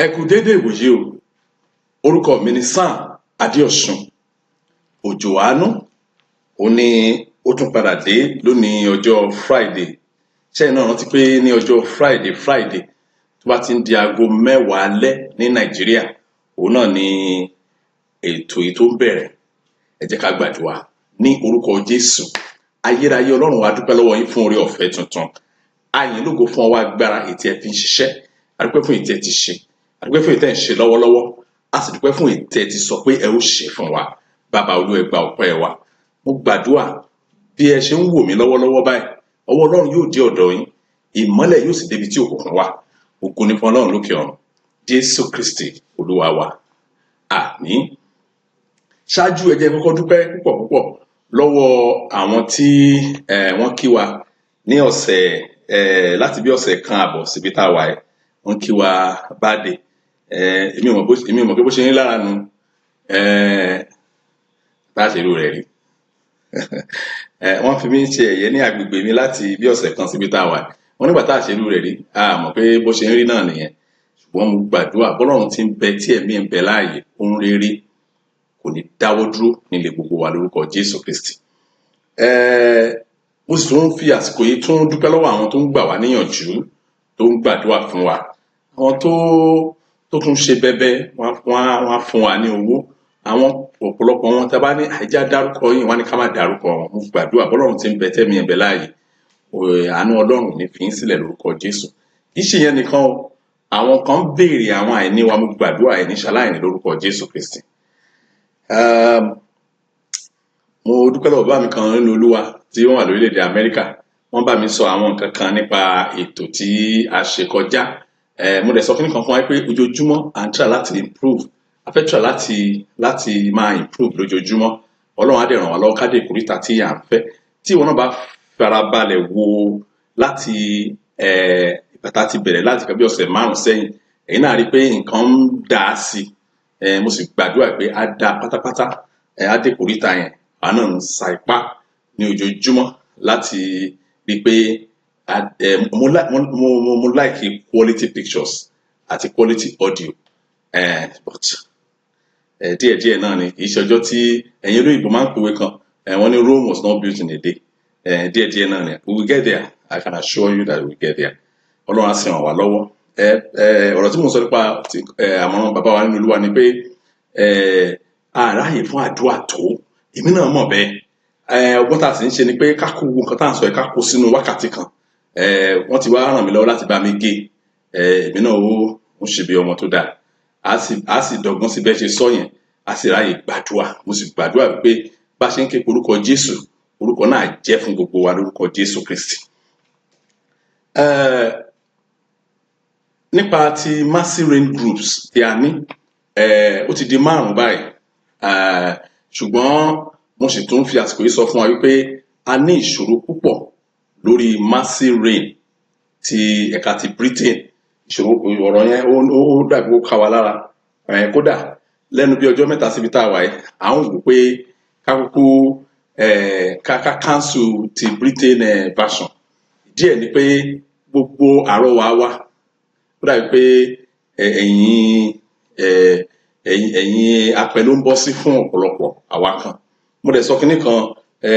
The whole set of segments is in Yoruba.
Ẹ kú déédé ìwòyí o. Orúkọ mi ni Sam Adéọ̀sùn. Òjò àánú ó ní ó tún padà dé lónìí, ọjọ́ Friday. Ṣẹ́yìn náà rántí pé ní ọjọ́ Friday tó bá ti ń di aago 10 alẹ́ ní Nàìjíríà, òun náà ni ètò yìí tó ń bẹ̀rẹ̀. Ẹ jẹ́ ká gbàdúrà ní orúkọ Jésù. Ayérayé Ọlọ́run wa, dúpẹ́ lọ́wọ́ yín fún oore ọ̀fẹ́ tuntun. A yìn lógo fún ọwọ́ agbára ètí ẹ fi ń ṣiṣẹ́. A dúpẹ́ fún ètí ẹ ti ṣe, a dúpẹ́ fún ètí ẹ ń ṣe lọ́wọ́lọ́wọ́, a sì dúpẹ́ fún ètí ẹ ti sọ pé ẹ ó ṣe fún wa. Bàbá Olú, ẹ gba ọpẹ́ wa. Mo gbàdúrà, bí ẹ ṣe ń wò mí lọ́wọ́lọ́wọ́ báyìí, ọwọ́ Ọlọ́run yóò dé ọ̀dọ̀ yín, ìmọ́lẹ̀ yóò sì débi tí òkùnkùn wà. Ògo ni fún Ọlọ́run lókè ọ̀run. Jésù Kristi Olúwa wa, àmín. Ṣáájú, ẹ jẹ́ kọ́kọ́ dúpẹ́ púpọ̀ púpọ̀ lọ́wọ́ àwọn tí wọ́n kí wa ní ọ̀sẹ̀ láti bí ọ̀sẹ̀ kan àbọ̀ síbi tá a wà ẹ́. Wọ́n kí wa birthday. Èmi ò mọ̀ pé bó ṣe ní lára nu tá a ṣe irú rẹ̀ rí. Wọ́n fi mí ṣe ẹ̀yẹ ní agbègbè mi láti bí ọ̀sẹ̀ kan síbi tá a wà. Wọ́n nígbà tá a ṣe irú rẹ̀ rí, a mọ̀ pé bó ṣe ń rí náà nìyẹn. Ṣùgbọ́n mo gbàdúrà, bọ́lọ́run ti ń bẹ tí ẹ̀mí ń bẹ láàyè, ohun rere kò ní dáwọ́ dúró nílé gbogbo wa lórúkọ Jésù Kristi. Mo sì tún fi àsìkò yìí tún dúpẹ́ lọ́wọ́ àwọn tó ń gbà wá níyànjú, tó ń gbàdúrà fún wa, àwọn tó tún ṣe bẹbẹ, wọ́n á fún wa ní owó. Àwọn ọ̀pọ̀lọpọ̀ wọn, tá a bá ní àìjá dárúkọ yìí, wọ́n á ní ká má dárúkọ wọn. Mo gbàdúrà, bọ́lọ́run ti ń bẹ tẹ́mi ẹ̀ bẹ láàyè, àánú Ọlọ́run ní fi ń sílẹ̀ lórúkọ Jésù. Kì í ṣe yẹn nìkan o, àwọn kan ń béèrè àwọn àìní wa. Mo gbàdúrà, àìní ṣaláìní lórúkọ Jésù Kristi. Mo dúpẹ́ lọ́wọ́ bàbá mi kan nínú Olúwa tí wọ́n wà lórílẹ̀‐èdè Amẹ́ríkà. Wọ́n bá mi sọ àwọn nǹkan kan nípa ètò tí a ṣe kọjá. Mo dẹ̀ sọ kíní kan fún wa pé ojoojúmọ́ à ń try láti improve. A fẹ́ try láti máa improve lójoojúmọ́. Ọlọ́run á dẹ̀ ràn wá lọ́wọ́ ká dé ìkóríta tí à ń fẹ́. Tí ìwọ náà bá farabalẹ̀ wo láti ìgbà tá a ti bẹ̀rẹ̀, láti kan bí ọ̀sẹ̀ 5 sẹ́yìn, ẹ̀yin náà rí i pé nǹkan ń dà sí i. Mo sì gbàdúrà pé á dá pátápátá, á dé ìkóríta yẹn. Àwa náà ń sa ipá ní ojoojúmọ́ láti rí i pé mo like quality pictures àti quality audio, but díẹ̀díẹ̀ náà ni. Kì í ṣe ọjọ́ tí ẹ̀yin olóyìnbó máa ń pòwe kan, wọ́n ní "Rome was not built in a day." Díẹ̀díẹ̀ náà ni. We will get there. I can assure you that we will get there. Ọlọ́run á sì ràn wá lọ́wọ́. Ọ̀rọ̀ tí mo sọ nípa ti àmọ̀ràn bàbá wa nínú Olúwa ni pé àráyè fún àdúrà tó èmi náà mọ̀ bẹ́ẹ̀. Ọgbọ́n tá a sì ń ṣe ni pé ká kó gbogbo nǹkan tá à ń sọ yìí, ká kó sínú wákàtí kan. Wọ́n ti wá ràn mí lọ́wọ́ láti bá mi gé. Èmi náà ó ṣe bí ọmọ tó dáa, á sì dọ́gbọ́n sí bẹ́ẹ̀ ṣe sọ yẹn, á sì ráyè gbàdúrà. Mo sì gbàdúrà wípé bá ṣe ń ké orúkọ Jésù, orúkọ náà jẹ́ fún gbogbo wa lórúkọ Jésù Kristi. Nípa ti Mercy Rain groups tí a ní, ó ti di márùn báyìí. Ṣùgbọ́n mo sì tún fi àsìkò yìí sọ fún wa wípé a ní ìṣòro púpọ̀ lórí Mercy Rain ti ẹ̀ka ti Britain. Ìṣòro ọ̀rọ̀ yẹn, ó dàbí ó ká wa lára. Kódà lẹ́nu bí ọjọ́ 3 síbi tá a wà yìí, à ń wò pé ká kúkú ká cancel ti Britain version. Díẹ̀ ni pé gbogbo àrọwà wa, ó dàbí pé ẹ̀yìn apẹ ló ń bọ́ sí fún ọ̀pọ̀lọpọ̀ àwa kan. Mo dẹ̀ sọ kinní kan,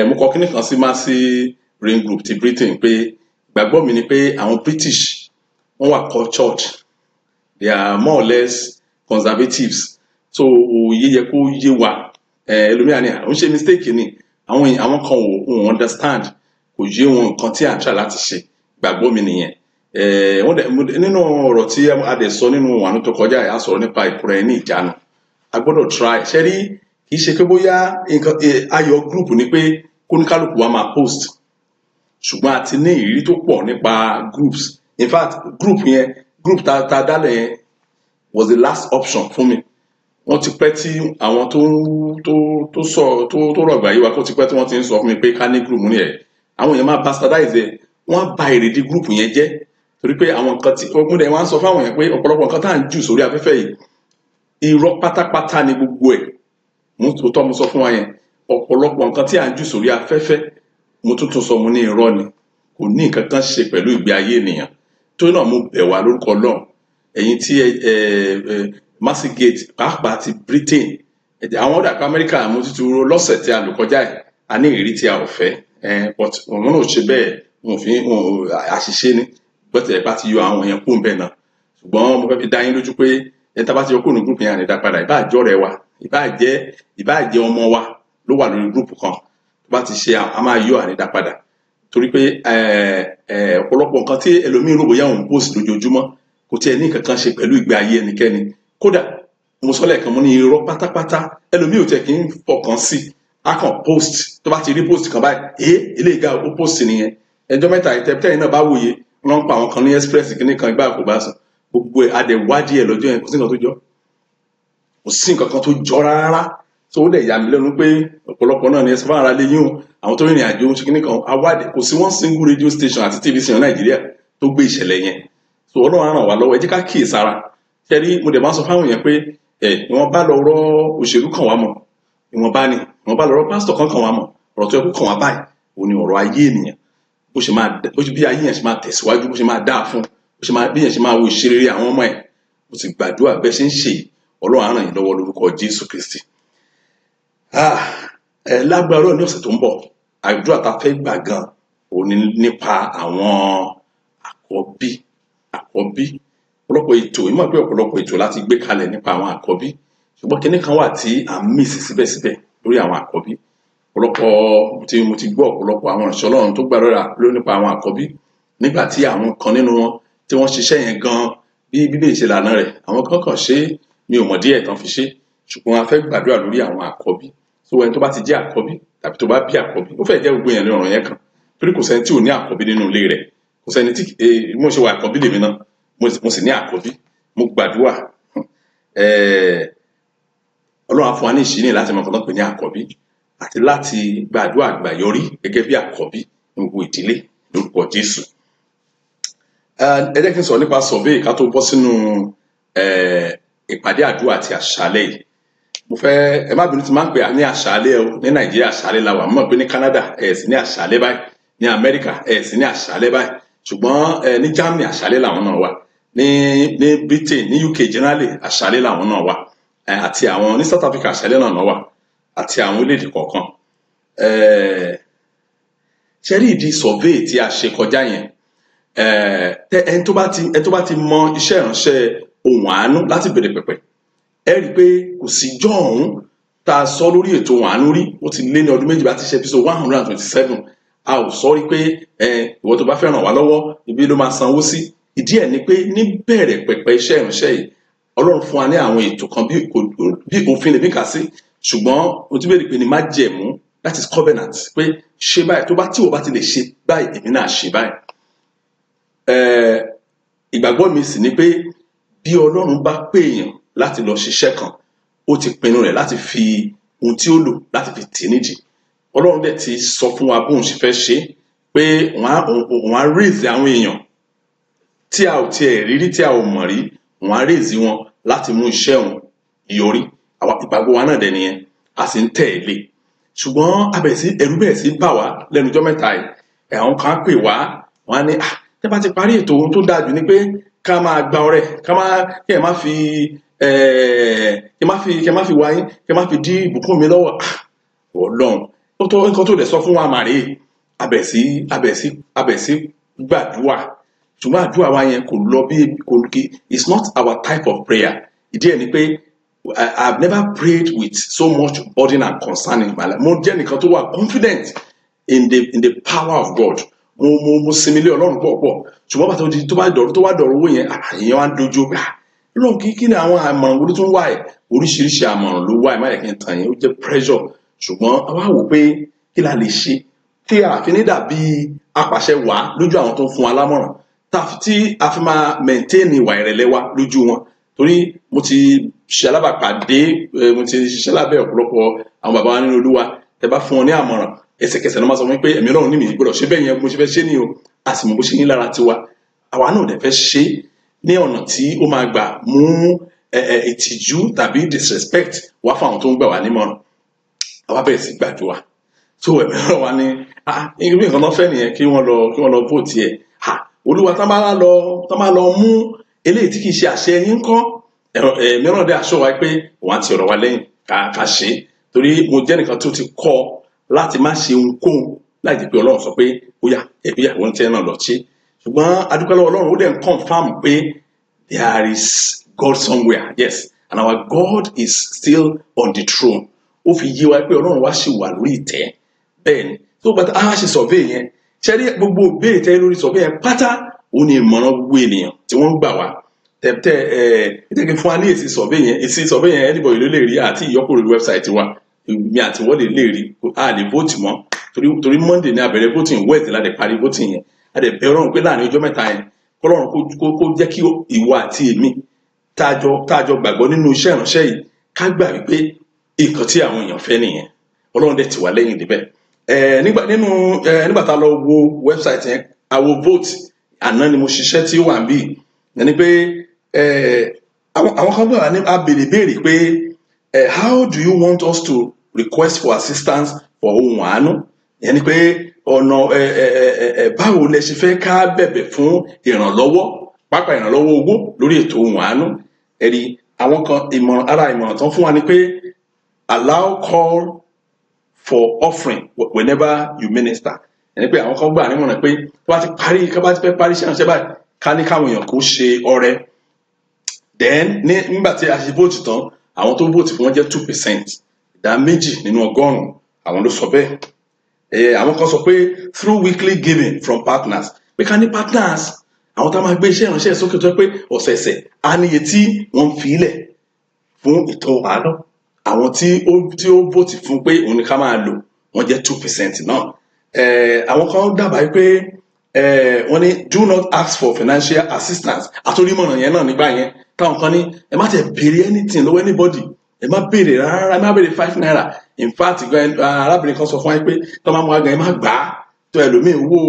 mo kọ kinní kan sí Mercy Rain Group ti Britain pé ìgbàgbọ́ mi ni pé àwọn British, wọ́n wà cultured, they are more or less conservatives, so òye yẹ kó yé wa. Ẹlòmíràn ni àwọn ṣe mistake ni àwọn kan ò understand, kò yé wọn nǹkan tí à ń try láti ṣe. Ìgbàgbọ́ mi nìyẹn. Wọ́n dẹ̀ nínú ọ̀rọ̀ tí a dẹ̀ sọ nínú àánú tó kọjá yìí, a sọ̀rọ̀ nípa ìkóra ẹni ní ìjánu. A gbọ́dọ̀ try. Ṣe rí, kì í ṣe pé bóyá nǹkan ayọ̀ group ni pé kóníkálùkù wa máa post, ṣùgbọ́n a ti ní ìrírí tó pọ̀ nípa groups. In fact, group yẹn, group ta dálẹ̀ yẹn was the last option fún mi. Wọ́n ti pẹ́ tí àwọn tó sọ tó rọ̀gbà yìí wá, kó ti pẹ́ tí wọ́n ti ń sọ fún mi pé ká ní group ní ẹ̀. Àwọn èèyàn máa bastardize ẹ̀, wọ́n á ba èrèdí group yẹn jẹ́, torí pé àwọn nǹkan tí mo dẹ̀ wọ́n á sọ fáwọn èèyàn pé ọ̀pọ̀lọpọ̀ nǹkan tá à ń jù sórí afẹ́fẹ́ yìí, irọ́ pátápátá ni gbogbo ẹ̀. Mo tó tọ́ mo sọ fún wa yẹn, ọ̀pọ̀lọpọ̀ nǹkan tí à ń jù sórí afẹ́fẹ́, mo tún tún sọ, mo ní irọ́ ni, kò ní nǹkan kan ṣe pẹ̀lú ìgbé ayé ènìyàn. Torí náà, mo bẹ̀ wá lórúkọ Ọlọ́run. Ẹ̀yin tí ẹ ẹ ẹ Mercy Gate, pàápàá ti Britain, àwọn ọ̀dà pé Amẹ́ríkà, mo ti tu lọ́sẹ̀ tí a lò kọjá ẹ̀, a ní ìrírí tí a ò fẹ́ ẹ, but òun náà ò ṣe bẹ́ẹ̀, wọn ò fi àṣìṣe ni bọ́tẹ̀ bá ti yọ àwọn yẹn kúrò bẹ́ẹ̀ náà. Ṣùgbọ́n mo fẹ́ fi dá yín lójú pé ẹni tá a bá ti yọ kúrò ní group yẹn, àní dá padà. Ìbáà jẹ́ ọ̀rẹ́ wa, ìbáà jẹ́ ọmọ wa ló wà lórí group kan, tó bá ti ṣe, a máa yọ, àní dá padà, torí pé ẹ ẹ ọ̀pọ̀lọpọ̀ nǹkan tí ẹlòmíín rò bóyá òun post lójoojúmọ́ kò tiẹ̀ ní nǹkan kan ṣe pẹ̀lú ìgbé ayé ẹnikẹ́ni. Kódà mo sọ lẹ́ẹ̀kan, mo ní irọ́ pátápátá. Ẹlòmíín ò tiẹ̀ kí ń fọkàn sí, a kàn post. Tó bá ti rí post kan báyìí, eléyìí ga, ó post nìyẹn. Ẹjọ́ mẹ́ta ìtẹ́tẹ́yìn náà bá wòye, wọ́n ń pa àwọn kan ní express kìíní kan, ìgbà kò bá sùn gbogbo ẹ̀, adẹ̀wádìí ẹ̀ lọ́jọ́ yẹn, kò sí nǹkan tó jọ, kò sí nǹkan kan tó jọ rárá. Tó ó dẹ̀ yà mí lẹ́nu pé ọ̀pọ̀lọpọ̀ náà ni ẹ sọ fún ara lé yín o, àwọn tó rìnrìn àjò ṣe kìíní kan awádìí, kò sí one single radio station àti TV station Nàìjíríà tó gbé ìṣẹ̀lẹ̀ yẹn. So Ọlọ́run á ràn wá lọ́wọ́, ẹ jẹ́ ká kíyè sára. Ṣe rí, mo dẹ̀ máa ń sọ fáwọn èèyàn pé ẹ ìwọ̀n bá lọ rọ òṣèlú kàn wá mọ̀, ìwọ̀n bá ní ìwọ̀n bá lọ rọ pásítọ̀ kan kàn wá mọ̀. Ọ̀rọ̀ tó yẹ kó kàn wá báyìí òun ni ọ̀rọ̀ ayé ènìyàn, bó ṣe máa bó ṣe bí ayé yẹn ṣe máa tẹ̀síwájú, bó ṣe máa dáa fún, bó ṣe máa bí yẹn ṣe máa wo ìṣeré àwọn ọmọ ẹ̀. Mo sì gbàdúrà, bẹ́ẹ̀ ṣe ń ṣe yìí, Ọlọ́run á ràn yín lọ́wọ́ lórúkọ Jésù Kristi. Ẹ lágbára Ọlọ́run, ní ọ̀sẹ̀ tó ń bọ̀, àdúrà tá a fẹ́ gbà gan òun ni nípa àwọn àkọ́bí. Àkọ́bí, ọ̀pọ̀lọpọ̀ ètò ìmọ̀ pé ọ̀pọ̀lọpọ̀ ètò láti gbé kalẹ̀ nípa àwọn àkọ́bí, ṣùgbọ́n kinní kan wà tí à ń miss síbẹ̀síbẹ̀ lórí àwọn àkọ́bí. Ọ̀pọ̀lọpọ̀ tí mo ti gbọ́, ọ̀pọ̀lọpọ̀ àwọn ìránṣẹ́ Ọlọ́run tó gbàdúrà lórí nípa àwọn àkọ́bí, nígbà tí àwọn kan nínú wọn tí wọ́n ṣiṣẹ́ yẹn gan bí Bíbélì ṣe lànà rẹ̀, àwọn kan kàn ṣe, mi ò mọ̀ díẹ̀ tán fi ṣe. Ṣùgbọ́n a fẹ́ gbàdúrà lórí àwọn àkọ́bí. So ẹni tó bá ti jẹ́ àkọ́bí tàbí tó bá bí àkọ́bí, ó fẹ́ jẹ́ gbogbo èèyàn ní ọ̀rọ̀ yẹn kan, torí kò sẹ́ni tí ò ní àkọ́bí nínú ilé rẹ̀. Kò sẹ́ni tí mo ṣe wà, àkọ́bí lèmi náà, mo sì ní àkọ́bí. Mo gbàdúrà, Ọlọ́run á fún wa ní ìṣíní láti mọ nǹkan tó ń pè ní àkọ́bí àti láti gbàdúrà àgbàyọrí gẹ́gẹ́ bí àkọ́bí ní gbogbo ìdílé lórúkọ Jésù. Ẹ jẹ́ kí n sọ̀rọ̀ nípa survey ká tó bọ́ sínú ìpàdé àdúrà àti àṣálẹ́ yìí. Mo fẹ́ ẹ má bínú tí máa ń pè ní àṣálẹ́ o. Ní Nàìjíríà, àṣálẹ́ la wà. Mo mọ̀ pé ní Canada, ẹ̀ sì ní àṣálẹ́ báyìí. Ní Amẹ́ríkà, ẹ̀ sì ní àṣálẹ́ báyìí. Ṣùgbọ́n ní Germany, àṣálẹ́ làwọn náà wà. Ní Britain, ní UK generally, àṣálẹ́ làwọn náà wà, àti àwọn ní South Africa, àṣálẹ́ náà wà, àti àwọn orílẹ̀-èdè kọ̀ọ̀kan. Ṣe rí ìdí survey tí a ṣe kọjá yẹn, ẹni tó bá ti mọ iṣẹ́ ìránṣẹ́ Ohùn Àánú láti bẹ̀rẹ̀ pẹ̀pẹ̀, ẹ rí i pé kò sí jọ́ ọ̀hún tá a sọ lórí ètò Ohùn Àánú rí. Ó ti lé ní ọdún 2 bá ti ṣe episode 127, a ò sọ rí pé ẹ ìwọ tó bá fẹ́ ràn wá lọ́wọ́, ibi ló máa sanwó sí. Ìdí ẹ̀ ni pé ní bẹ̀rẹ̀ pẹ̀pẹ̀ iṣẹ́ ìránṣẹ́ yìí, Ọlọ́run fún wa ní àwọn ètò kan bí òfin lèmi kà sí, ṣùgbọ́n mo tún bẹ̀rẹ̀ pé ní májẹ̀mú, that is covenant, pé ṣe báyìí, tó bá tí o bá ti lè ṣe báyìí, èmi náà ṣe báyìí. Ìgbàgbọ́ mi sì ni pé bí Ọlọ́run bá pè èèyàn láti lọ ṣiṣẹ́ kan, ó ti pinnu rẹ̀ láti fi ohun tí ó lò láti fi tì í nídìí. Ọlọ́run dẹ̀ ti sọ fún wa bóun ṣe fẹ́ ṣe, pé òun á raise àwọn èèyàn tí a ò tiẹ̀ rírí, tí a ò mọ̀ rí, òun á raise wọn láti mú iṣẹ́ òun yọrí. Ìgbàgbọ́ wa náà dẹ̀ nìyẹn, a sì ń tẹ̀lé. Ṣùgbọ́n a bẹ̀rẹ̀ sí ẹ̀rù bẹ̀rẹ̀ sí bà wá lẹ́nu ọjọ́ mẹ́ta yìí. Àwọn kan á pè wá, wọ́n á ní, "Ah, tẹ́ bá ti parí ètò, ohun tó dáa jù ni pé ká máa gba ọrẹ, ká má kí ẹ má fi ẹ má fi kí ẹ má fi wá yín, kí ẹ má fi dí ìbùkún mi lọ́wọ́." Ah, Ọlọ́run, ó tó nǹkan tó dẹ̀ sọ fún wa màrí. A bẹ̀rẹ̀ sí gbàdúrà, ṣùgbọ́n àdúrà wa yẹn kò lọ bí kò kí. It's not our type of prayer. Ìdí ẹ̀ ni pé I've never prayed with so much burden and concern in my life. Mo jẹ́ nìkan tó wà confident in the power of God. Mo sinmi lé Ọlọ́run pọ̀ pọ̀, ṣùgbọ́n bàtà odi tó bá dọ̀rọ̀, tó wá dọ̀rọ̀ owó yẹn, ìyẹn wá ń dojú pé, ah, Ọlọ́run, kí ni àwọn àmọ̀ràn wo ló tún wà ẹ̀? Oríṣiríṣi àmọ̀ràn ló wà ẹ̀, má yẹ kí n tàn yín, ó jẹ́ pressure. Ṣùgbọ́n a wá wò pé kí la lè ṣe tí a fi ní dàbí apàṣẹ wàá lójú àwọn tó ń fún wa lámọ̀ràn, tí a fi máa maintain ìwà ìrẹ̀lẹ̀ wa lójú wọn, torí mo ti ṣe alábàápàdé, mo ti ṣiṣẹ́ lábẹ́ ọ̀pọ̀lọpọ̀ àwọn bàbá wa nínú Olúwa. Tẹ́ bá fún wọn ní àmọ̀ràn, ẹsẹ̀kẹsẹ̀ ló máa sọ fún mi pé ẹ̀mí Ọlọ́run ní mi gbọ́dọ̀ ṣe bẹ́ẹ̀ yẹn, mo ṣe fẹ́ ṣe ni o. A sì mọ bó ṣe ní lára tiwa. Àwa náà dẹ̀ fẹ́ ṣe ní ọ̀nà tí ó máa gbà mú ìtìjú tàbí disrespect wá fún àwọn tó ń gbà wá nímọ̀ràn. Àwa bẹ̀rẹ̀ sí gbàdúrà tó ẹ̀mí Ọlọ́run wa ní, ah, ibi nǹkan tó fẹ́ nìyẹn, kí wọ́n lọ vote yẹ. Ah, Olúwa, tán bá lọ mú Eléyìí tí kì í ṣe àṣẹ yín kọ́ mìíràn dé aṣọ wa pé wọ́n á ti ọ̀rọ̀ wa lẹ́yìn ká ṣe é, torí mo jẹ́ nìkan tó ti kọ́ láti má ṣe ohunkóhun láì jẹ́ pé Ọlọ́run sọ pé ó yá, ẹbí àwọn tí ẹ náà lọ ṣe. Ṣùgbọ́n adúpẹ́ lọ́wọ́ Ọlọ́run, ó dẹ̀ ń confirm pé there is God somewhere. Yes, and our God is still on the throne. Ó fi yé wa pé Ọlọ́run wa ṣì wà lórí ìtẹ́. Bẹ́ẹ̀ ni tó bàtà á ṣe survey yẹn, ṣe rí gbogbo ìbéèrè tẹ́ lórí survey yẹn pátá, òun ni ìmọ̀ràn gbogbo ènìyàn tí wọ́n ń gbà wá tẹ̀tẹ̀. Ẹ̀ ẹ̀ fún wa ní èsì survey yẹn. Èsì survey yẹn, anybody ló lè rí àti ìyọkùrò lórí website wa. Èmi àti wọ́n lè rí. A lè vote mọ́ torí Monday ní a bẹ̀rẹ̀ voting, Wednesday la dẹ̀ parí voting yẹn. A dẹ̀ bẹ̀ Ọlọ́run pé láàrin ọjọ́ 3 yẹn, kọ́lọ́run kó jẹ́ kí ìwọ àti èmi táàjọ gbàgbọ́ nínú iṣẹ́ ìránṣẹ́ yìí, ká gbà wípé nǹkan tí àwọn èèyàn fẹ́ nìyẹn. Ọlọ́run dẹ̀ tì wá lẹ́yìn débẹ̀. Ẹ nígbà nínú ẹ nígbà tá a lọ wo website yẹn, àwo vote àná ni mo ṣiṣẹ́ tí ó wà níbí yẹn ni pé àwọn kan gbà ní a béèrè béèrè pé how do you want us to request for assistance for Ohun Àánú? Yẹn ni pé ọ̀nà ẹ ẹ ẹ ẹ báwo lẹ ṣe fẹ́ ká bẹ̀bẹ̀ fún ìrànlọ́wọ́, pàápàá ìrànlọ́wọ́ owó lórí ètò Ohun Àánú? Ẹ̀rí àwọn kan, ìmọ̀ràn, ara ìmọ̀ràn tán fún wa ni pé allow call for offering whenever you minister. Ẹni pé àwọn kan gbà nímọ̀ràn pé tó bá ti parí, ká bá ti fẹ́ parí iṣẹ́ ìránṣẹ́ báyìí, ká ní káwọn èèyàn kó ṣe ọrẹ. Then ní nígbà tí a ṣe vote tán, àwọn tó vote fún wọn jẹ́ 2%, 2% nínú ọgọ́rùn-ún àwọn ló sọ bẹ́ẹ̀. Àwọn kan sọ pé through weekly giving from partners, pé ká ní partners, àwọn tá a máa gbé iṣẹ́ ìránṣẹ́ sókè, tó jẹ́ pé ọ̀sẹ̀ẹ̀sẹ̀ á níye tí wọ́n ń fi ilẹ̀ fún ètò àánú. Àwọn tí ó vote fún pé òun ni ká máa lò, wọ́n jẹ́ 2% náà. Àwọn kan dábàá pé wọ́n ní do not ask for financial assistance. Àtòrímọ̀ràn yẹn náà nígbà yẹn, táwọn kan ní ẹ má tẹ̀ béèrè anything lọ́wọ́ anybody, ẹ má béèrè rárá, ẹ má béèrè ₦5. In fact gan, arábìnrin kan sọ fún wa pé tó máa mú wa gan, ẹ má gbà á. Tó ẹlòmíì, owó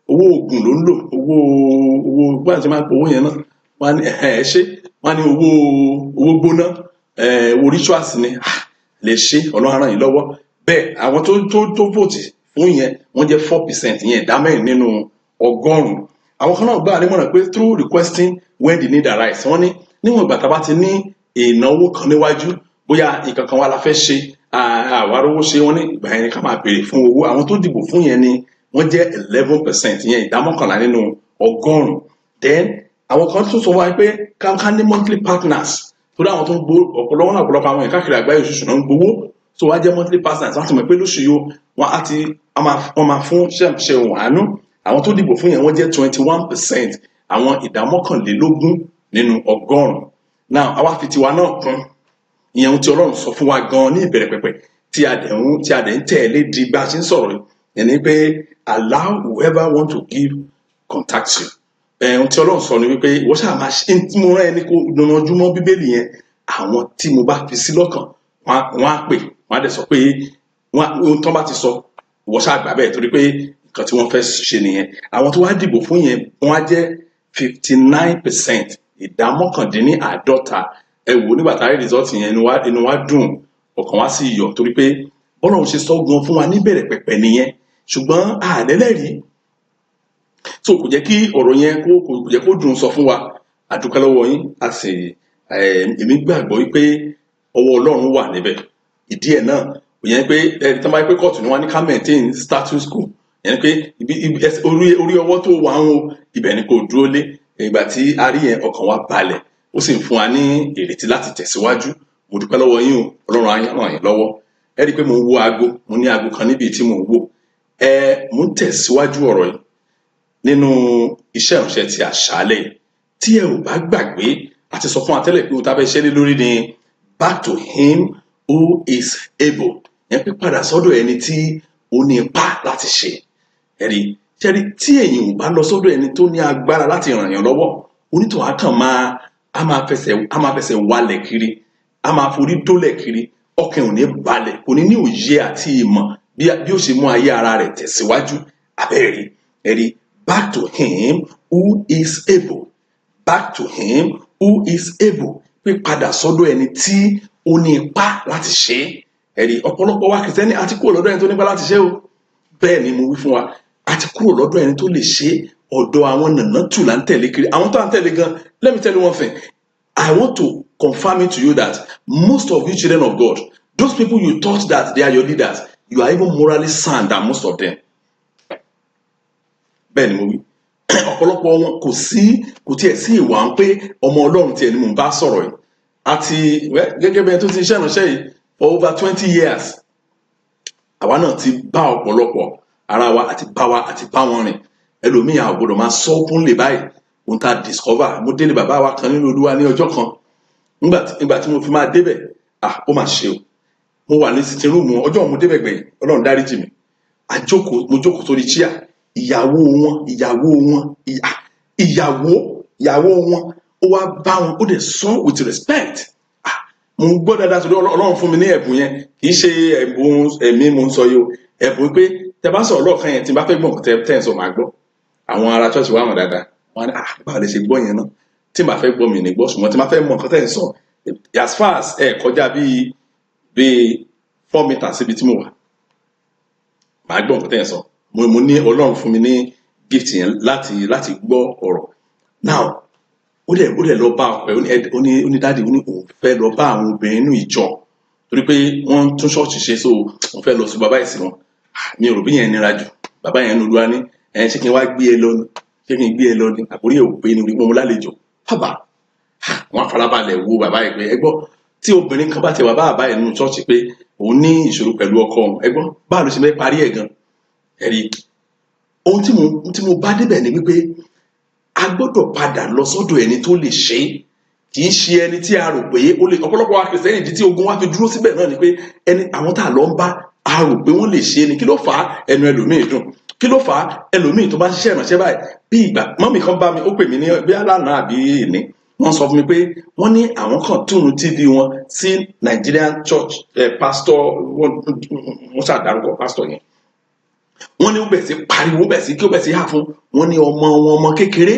oògùn ló ń lò, owó báyìí tí máa ń pọ owó yẹn náà, wọ́n á ní ẹ ṣe, wọ́n á ní owó gbóná, owó rituals ni. Ah, lè ṣe, Ọlọ́run á ràn yín lọ́wọ́. Bẹ́ẹ̀ àwọn tó vote fún yẹn, wọ́n jẹ́ 4%, yẹn 4% nínú ọgọ́rùn-ún. Àwọn kan náà gbà nímọ̀ràn pé through requesting when the need arise. Wọ́n ní níwọ̀n ìgbà tá a bá ti ní ìnáwó kan níwájú, bóyá nǹkan kan wà la fẹ́ ṣe, àwa rówó ṣe, wọ́n ní ìgbà yẹn ni ká máa béèrè fún owó. Àwọn tó dìbò fún yẹn ni wọ́n jẹ́ 11%, yẹn 11% nínú ọgọ́rùn-ún. Then àwọn kan tún sọ wá pé ká ní monthly partners, torí àwọn tó ń gbó ọ̀pọ̀lọpọ̀ àwọn èèyàn káàkiri àgbáyé, oṣooṣù náà ń gbowó, so wá jẹ́ monthly partners, wọ́n ti mọ̀ pé lóṣù yìí wọ́n á ti wọ́n máa fún ṣe Ohun Àánú. Àwọn tó dìbò fún yẹn, wọ́n jẹ́ 21%, àwọn 21% nínú ọgọ́rùn-ún. Now, àwa fi tiwa náà kún ìyẹn, ohun tí Ọlọ́run sọ fún wa gan ní ìbẹ̀rẹ̀ pẹ̀pẹ̀ tí a dẹ̀ ń tẹ̀lé di bá a ṣe ń sọ̀rọ̀ yẹn ni pé allow whoever want to give contact you. Ohun tí Ọlọ́run sọ ni wípé ìwọ ṣáà máa ṣe tí mo rán ẹni kó nanjú mọ́ Bíbélì yẹn. Àwọn tí mo bá fi sí lọ́kàn, wọ́n á pè, wọ́n á dẹ̀ sọ pé ohun tán bá ti sọ, ìwọ ṣáà gbà bẹ́ẹ̀, torí pé nǹkan tí wọ́n fẹ́ ṣe nìyẹn. Àwọn tó wá dìbò fún yẹn, wọ́n á jẹ́ 59%, 59%. Ẹ wò, nígbà tá a rí result yẹn, inú wa dùn, ọkàn wa sì yọ̀, torí pé bọ́lá ṣe sọ gan fún wa níbẹ̀rẹ̀ pẹ̀pẹ̀ nìyẹn. Ṣùgbọ́n àlẹ́lẹ́rìí, so kò jẹ́ kí ọ̀rọ̀ yẹn kò jẹ́ kó dùn sọ fún wa. A dúpẹ́ lọ́wọ́ yín. A sì èmi gbàgbọ́ wípé ọwọ́ Ọlọ́run wà níbẹ̀. Ìdí ẹ̀ náà ìyẹn pé ẹni tí wọ́n bá yẹ pé kóòtù ni wọ́n ní ká maintain status quo, ìyẹn pé ibi orí ọwọ́ tó wà ń wo ibẹ̀ ni kò dúró lé. Ìgbà tí a rí yẹn, ọkàn wa balẹ̀, ó sì ń fún wa ní ìrètí láti tẹ̀síwájú. Mo dúpẹ́ lọ́wọ́ yín o. Ọlọ́run á ràn yín lọ́wọ́. Ẹ rí i pé mo ń wo aago, mo ní aago kan níbi tí mo ń wò. Mo ń tẹ̀síwájú ọ̀rọ̀ yìí nínú iṣẹ́ ìránṣẹ́ ti àṣálẹ́ yìí. Tí ẹ ò bá gbàgbé, a ti sọ fún wa tẹ́lẹ̀ pé ohun tá a fẹ́ ṣe lé lórí ni back to him who is able, yẹn pé padà sọ́dọ̀ ẹni tí ó ní ipá láti ṣe. Ẹ̀rí ṣẹ́rí, tí èyàn ò bá lọ sọ́dọ̀ ẹni tó ní agbára láti ràn yàn lọ́wọ́, onítọ̀ á kàn máa á máa fẹsẹ̀ walẹ̀ kiri, á máa forí dólẹ̀ kiri, ọkàn ò ní balẹ̀, kò ní ní òye àti ìmọ̀ bí ó ṣe mú ayé ara rẹ̀ tẹ̀síwájú. Abẹ́rẹ́ ẹ̀rí, back to him who is able, back to him who is able, pé padà sọ́dọ̀ ẹni tí ó ní ipá láti ṣe é. Ẹ̀rí, ọ̀pọ̀lọpọ̀ wa Kìrìsìtẹ́nì a ti kúrò lọ́dọ̀ ẹni tó nípa láti ṣe é o. Bẹ́ẹ̀ ni mo wí fún wa, a ti kúrò lọ́dọ̀ ẹni tó lè ṣe é. Ọ̀dọ̀ àwọn nànà tù là ń tẹ̀lé kiri, àwọn tó à ń tẹ̀lé gan. Let me tell you one thing. I want to confirm it to you that most of you children of God, those people you thought that they are your leaders, you are even morally sound than most of them. Bẹ́ẹ̀ ni mo wí. Ọ̀pọ̀lọpọ̀ wọn, kò sí, kò tiẹ̀ sí ìwà ń pé ọmọ Ọlọ́run tiẹ̀ ni mò ń bá sọ̀rọ̀ yìí. Àti gẹ́gẹ́ bí ẹni tó ti ṣiṣẹ́ ìránṣẹ́ yìí for over 20 years, àwa náà ti bá ọ̀pọ̀lọpọ̀ ara wa àti bá wa àti bá wọn rìn. Ẹlòmíì, a ò gbọdọ̀ máa sọ openly báyìí ohun tá a discover. Mo délé bàbá wa kan nínú Olúwa ní ọjọ́ kan. Nígbà tí mo fi máa débẹ̀, ah, ó mà ṣe o. Mo wà ní sitting room ọjọ́ mo débẹ̀ gbẹ̀yìn. Ọlọ́run dáríjì mi. Àjókòó, mo jókòó sórí chair. Ìyàwó wọn, ìyàwó wọn, ìyàwó ìyàwó wọn, ó wá bá wọn, ó dẹ̀ sọ with respect. Ah, mo ń gbọ́ dáadáa torí Ọlọ́run fún mi ní ẹ̀bùn yẹn. Kì í ṣe ẹ̀bùn ẹ̀mí mo ń sọ yìí o, ẹ̀bùn pé tẹ bá sọ̀rọ̀ lọ́ọ̀kan yẹn, tí n bá fẹ́ gbọ́ nǹkan tẹ́ ń sọ, máa gbọ́. Àwọn ará church wa mọ̀ dáadáa. Wọn á ní, "Ah, báwo lè ṣe gbọ́ yẹn náà?" Tí n bá fẹ́ gbọ́, mi ní gbọ́, ṣùgbọ́n tí n bá fẹ́ mọ̀ nǹkan tẹ́ ń sọ, as far as ẹ kọjá bíi 4 meters síbi tí mo wà, màá gbọ́ nǹkan tẹ́ ń sọ. Mo ní Ọlọ́run fún mi ní gift yẹn láti gbọ́ ọ̀rọ̀. Now, ó dẹ̀ lọ bá ọkọ ẹ̀, ó ní daddy, ó ní òun fẹ́ lọ bá àwọn obìnrin inú ìjọ torí pé wọ́n tún ṣọ́ọ̀ṣì ṣe, so òun fẹ́ lọ sí bàbá ìsìn wọn. Mi ò rò bí yẹn nira jù. Bàbá yẹn ní Olúwa ní ẹ, ṣé kí n wá gbé ẹ lọ ni? Ṣé kí n gbé ẹ lọ ni? Àbórí ẹ ò pé ni orí mọ́ mo lálejò bàbá. Wọn farabalẹ̀ wo bàbá yìí pé, ẹ gbọ́, tí obìnrin kan bá ti wà bá bàbá yẹn nínú ṣọ́ọ̀ṣì pé òun ní ìṣòro pẹ̀lú ọkọ òun, ẹ gbọ́, báwo ló ṣe fẹ́ parí ẹ̀ gan? Ẹ̀rí ohun tí mo bá débẹ̀ ni wípé a gbọ́dọ̀ padà lọ sọ́dọ̀ ẹni tó lè ṣe é, kì í ṣe ẹni tí a rò pé ó lè. Ọ̀pọ̀lọpọ̀ wa Kìrìsìtẹ́nì, ìdí tí ogun wa fi dúró síbẹ̀ náà ni pé ẹni àwọn tá a lọ ń bá, a rò pé wọ́n lè ṣe é ni. Kí ló fà á? Ẹnu ẹlòmíì dùn. Kí ló fà á? Ẹlòmíì tó bá ń ṣiṣẹ́ ìránṣẹ́ báyìí, bí ìgbà mummy kan bá mi, ó pè mí ní bí alánà àbí ìní, wọ́n sọ fún mi pé wọ́n ní àwọn kan tune TV wọn sí Nigerian church pastor. Wọ́n ṣàdárúkọ pastor yẹn. Wọ́n ní ó bẹ̀ sí pariwo, ó bẹ̀ sí kí, ó bẹ̀ sí hà fún. Wọ́n ní ọmọ wọn, ọmọ kékeré,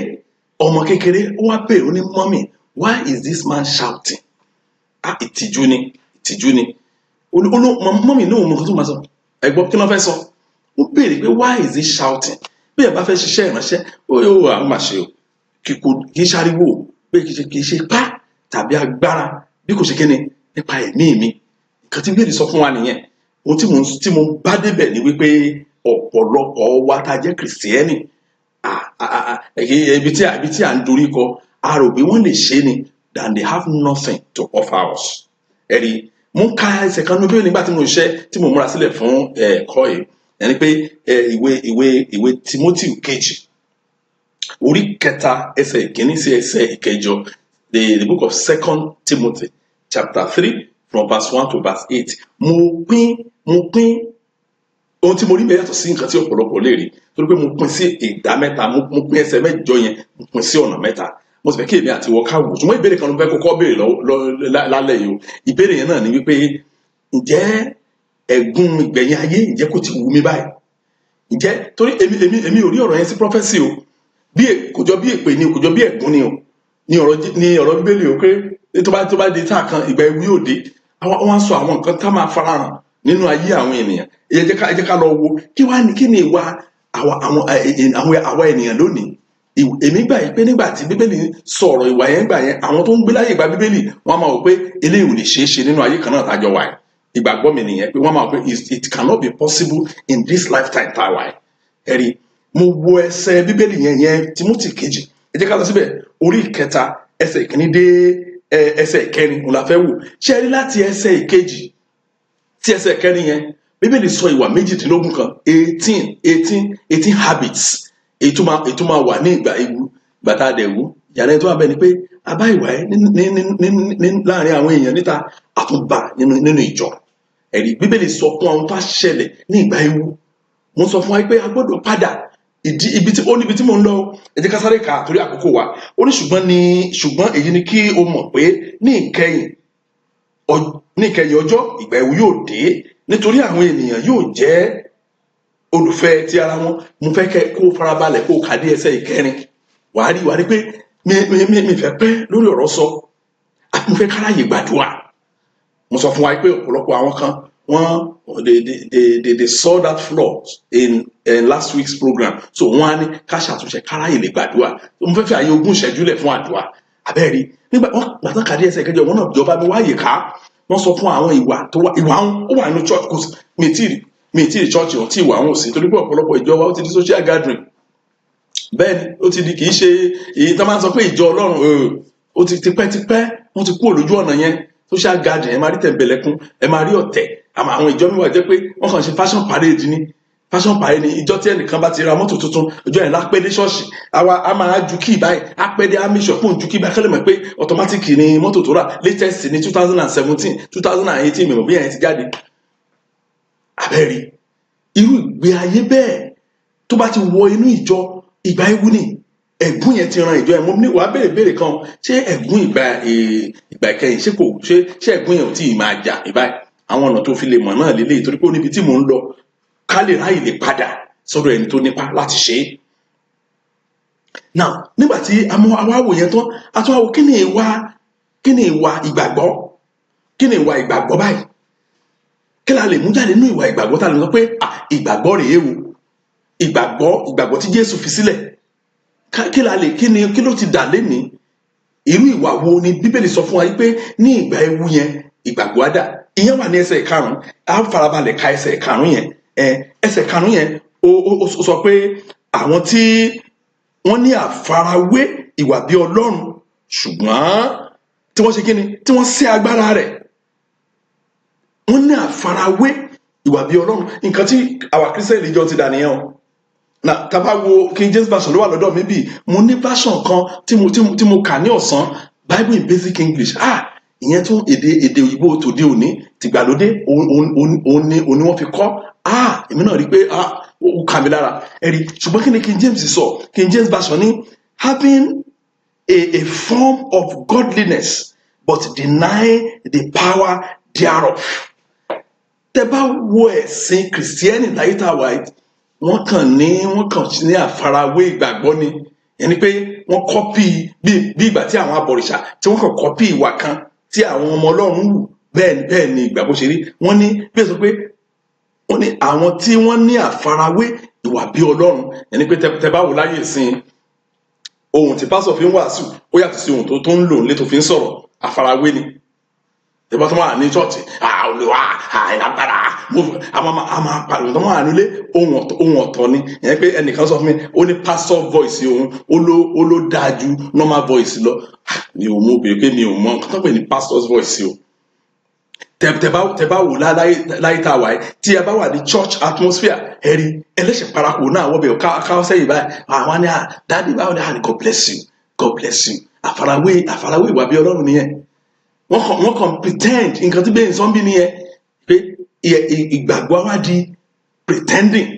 ọmọ kékeré, ó wá pè, ó ní, "Mummy, why is this man shouting?" Ah, ìtìjú ni, ìtìjú ni. Ó ní mummy náà mọ nǹkan tó máa sọ. Ẹ̀gbọ́n, kí ló fẹ́ sọ? Ó béèrè pé, "Why is he shouting?" Bí ẹ bá fẹ́ ṣiṣẹ́ ìránṣẹ́, ó yóò wà á máa ṣe o, kì í ṣariwo pé kì í ṣe ipá tàbí agbára, bí kò ṣe kíni, nípa ẹ̀mí mi. Nǹkan tí Bíbélì sọ fún wa nìyẹn. Ohun tí mo bá débẹ̀ ni wípé ọ̀pọ̀lọpọ̀ wa tá a jẹ́ Kìrìsìtẹ́nì, ibi tí à ń dorí kọ, a rò pé wọ́n lè ṣe ni, than they have nothing to offer us. Ẹ̀rí, mo ń ka ẹsẹ̀ kan ní Bíbélì nígbà tí mo ń ṣe, tí mo múra sílẹ̀ fún ẹ̀kọ́ yìí, ẹni pé ìwé Timothy kejì, orí kẹta, ẹsẹ̀ ìkíní sí ẹsẹ̀ ìkẹjọ, the book of Second Timothy chapter 3 from verse 1 to verse 8. Mo pín ohun tí mo rí bẹ́ẹ̀ yàtọ̀ sí nǹkan tí ọ̀pọ̀lọpọ̀ lè rí, torí pé mo pín sí ìdá mẹ́ta. Mo pín ẹsẹ̀ mẹ́jọ yẹn, mo pín sí ọ̀nà mẹ́ta. Mo sì fẹ́ kí èmi àti ìwọ ká wò. Ṣùgbọ́n ìbéèrè kan ló fẹ́ kọ́kọ́ béèrè lálẹ́ yìí o. Ìbéèrè yẹn náà ni wípé, ǹjẹ́ ẹ̀gún ìgbẹ̀yìn ayé, ǹjẹ́ kò ti wù mí báyìí? Ǹjẹ́ torí èmi ò rí ọ̀rọ̀ yẹn sí prophecy o. Bí kò jọ bí èpè ni o, kò jọ bí ẹ̀gún ni o, ní ọ̀rọ̀ Bíbélì o, pé tó bá di tá kan, ìgbà ewu yóò dé. Àwọn wọn sọ àwọn nǹkan tá máa farahàn nínú ayé àwọn ènìyàn. Ẹ jẹ́ ká lọ wo kí wá ní, kí ni ìwà àwa àwọn àwọn àwa ènìyàn lónìí. Èmi gbà yìí pé nígbà tí Bíbélì sọ ọ̀rọ̀ ìwà yẹn gbà yẹn, àwọn tó ń gbé láyé ìgbà Bíbélì, wọ́n á máa wò pé eléyìí ò lè ṣeé ṣe nínú ayé kan náà tájọ wà yìí. Ìgbàgbọ́ mi nìyẹn pé wọ́n máa wò pé it cannot be possible in this lifetime tá a wà yìí. Ẹ̀rí, mo wo ẹsẹ̀ Bíbélì yẹn, Timothy kejì, ẹ jẹ́ ká lọ síbẹ̀, orí ìkẹta, ẹsẹ̀ ìkíní dé ẹsẹ̀ ìkẹrin, òun la fẹ́ wò. Ṣé ẹ rí láti ẹsẹ̀ ìkejì tí ẹsẹ̀ ìkẹrin yẹn, Bíbélì sọ ìwà 18 kan, 18 habits, èyí tó máa wà ní ìgbà ewu. Ìgbà tá a dẹ̀ wú ìyàrá ẹni tó wà bẹ́ẹ̀ ni pé a bá ìwà ẹ ní láàrin àwọn èèyàn níta, àtúnbà nínú ìjọ. Ẹ̀rí, Bíbélì sọ fún àwọn tó ṣẹlẹ̀ ní ìgbà ewu. Mo sọ fún wa pé a gbọ́dọ̀ padà ìdí ibi tí ó níbi tí mò ń lọ. Ẹ jẹ́ ká sáré kà á torí àkókò wa. Ó ní, ṣùgbọ́n ní ṣùgbọ́n èyí ni kí o mọ̀ pé ní ìkẹyìn ọjọ́, ìgbà ewu yóò dé, nítorí àwọn ènìyàn yóò jẹ́ olùfẹ́ ti ara wọn. Mo fẹ́ kẹ́ kó farabalẹ̀ kó kà dé ẹsẹ̀ ìkẹrin. Wàá rí pé mi fẹ́ pẹ́ lórí ọ̀rọ̀ sọ, àti mo fẹ́ káráyè gbàdúrà. Mo sọ fún wa pé ọ̀pọ̀lọpọ̀ àwọn kan Wọ́n they saw that flaw in last week's program, so wọ́n á ní ká ṣàtúnṣe káráyè lè gbàdúrà. Mo fẹ́ fi àyè 20 ìṣẹ́jú lẹ̀ fún àdúrà. Abẹ́rẹ́ nígbà wọ́n gbàtàn kàdé ẹsẹ̀ 8, wọn náà jọba mi wáyè ká wọ́n sọ fún àwọn ìwà tó wà, ìwà wọn ó wà nínú church. Kò sí mi tí ì church wọn tí ìwà wọn ò sí, torí pé ọ̀pọ̀lọpọ̀ ìjọba ó ti di social gathering. Bẹ́ẹ̀ ni, ó ti di, kì í ṣe èyí tó máa ń sọ pé ìjọ Ọlọ́run. Ó ti tipẹ́tipẹ́ wọ́n ti kúrò lójú ọ̀nà yẹn. Social gathering, ẹ máa rí tẹ̀m̀bẹ̀lẹ̀kun, ẹ máa rí ọ̀tẹ̀. Àmọ́ àwọn ìjọ mi wà jẹ́ pé wọ́n kàn ṣe fashion parade ni, fashion parade ni. Ìjọ tí ẹnìkan bá ti ra mọ́tò tuntun, ọjọ́ yẹn lápẹ́ dé ṣọ́ọ̀ṣì, àwa a máa ju key báyìí, á pẹ́ dé, á make sure fún ju key báyìí, kẹ́lẹ́ mọ̀ pé automatic ni mọ́tò tó rà, latest ní 2017, 2018, mímọ̀ bí yẹn ti jáde. Abẹ́rí irú ìgbé ayé bẹ́ẹ̀ tó bá ti wọ inú ìjọ, ìgbà ewu ni. Ẹ̀gún yẹn ti ran ìjọ yẹn. Mo ní wàá béèrè béèrè kan: ṣé ẹ̀gún ìgbà ìkẹyìn, ṣé kò ṣé ẹ̀gún yẹn ò tí ì máa jà ìbáyìí? Àwọn ọ̀nà tó fi lè mọ̀ náà lélẹ́yìí, torí pé ó níbi tí mò ń lọ, ká lè ráyè lè padà sọ́dọ̀ ẹni tó nípa láti ṣe é. Now, nígbà tí a mọ àwa wò yẹn tán, a tún wá wo kí ni ìwà ìgbàgbọ́, kí ni ìwà ìgbàgbọ́ báyìí, kí la lè mú jáde nínú ìwà ìgbàgbọ́ tá a lè sọ pé, ah, ìgbàgbọ́ rèé o, ìgbàgbọ́ tí Jésù fi sílẹ̀. Kí la lè kí ni kí ló ti dà lénìí? Irú ìwà wo ni Bíbélì sọ fún wa yìí pé ní ìgbà ewu yẹn ìgbàgbọ́ á dà? Ìyẹn wà ní ẹsẹ̀ 5. Á farabalẹ̀ ka ẹsẹ̀ 5 yẹn. Ẹsẹ̀ 5 yẹn, ó sọ pé àwọn tí wọ́n ní àfarawé ìwà bí Ọlọ́run, ṣùgbọ́n tí wọ́n ṣe kí ni? Tí wọ́n sí agbára rẹ̀. Wọ́n ní àfarawé ìwà bí Ọlọ́run. Nǹkan tí our Christian religion ti dà nìyẹn o. Na tá bá wo King James Version ló wà lọ́dọ̀ mi bí. Mo ní version kan tí mo kà ní ọ̀sán, Bible in Basic English. Ah, ìyẹn tún èdè òyìnbó tòde òní tìgbàlódé òun ni wọ́n fi kọ́. Ah, èmi náà rí i pé, ah, ó kà mí lára. Ẹ rí, ṣùgbọ́n kí ni King James sọ? King James Version ní, "Having a form of godliness but deny the power thereof." Tẹ bá wo ẹ̀sìn Kìrìsìtẹ́nì láyé tá a wà yìí, wọ́n kàn ní àfarawé ìgbàgbọ́ ni. Ẹni pé wọ́n copy bí ìgbà tí àwọn abọ̀rìṣà tí wọ́n kàn copy ìwà kan tí àwọn ọmọ Ọlọ́run wù. Bẹ́ẹ̀ ni ìgbàgbọ́ ṣe rí. Wọ́n ní bí ẹ sọ pé wọ́n ní àwọn tí wọ́n ní àfarawé ìwà bí Ọlọ́run. Ẹni pé tẹ bá wò láyé ìsìn, ohun tí pásọ̀ fi ń wàásù ó yàtọ̀ sí ohun tó ń lò nílé tó fi ń sọ̀rọ̀. Àfarawé ni. Tẹ́bá tó máa ní church, Olúwa àìlágbára, a máa pariwo. Tó máa nílé, ohun ọ̀tọ̀ ni. Ìyẹn pé ẹnìkan sọ fún mi, ó ní pastor voice òun ó ló dáa ju normal voice lọ. Mi ò mú obìnrin pé mi ò mọ nǹkan tó pè ní pastor's voice o. Tẹ bá wò láyé tá a wà yìí, tí a bá wà ní church atmosphere, ẹ rí ẹlẹ́ṣẹ̀ paraku náà wọ́n bẹ̀ ká sẹ́yìn báyìí. Àwọn ni, "Daddy, báwo ni?" "God bless you, God bless you." Àfarawé ìwà bí Ọlọ́run nìyẹn. Wọ́n kàn pretend. Nǹkan tí bẹ́ẹ̀ sọ́n bí nìyẹn pé ìgbàgbọ́ wa di pretending.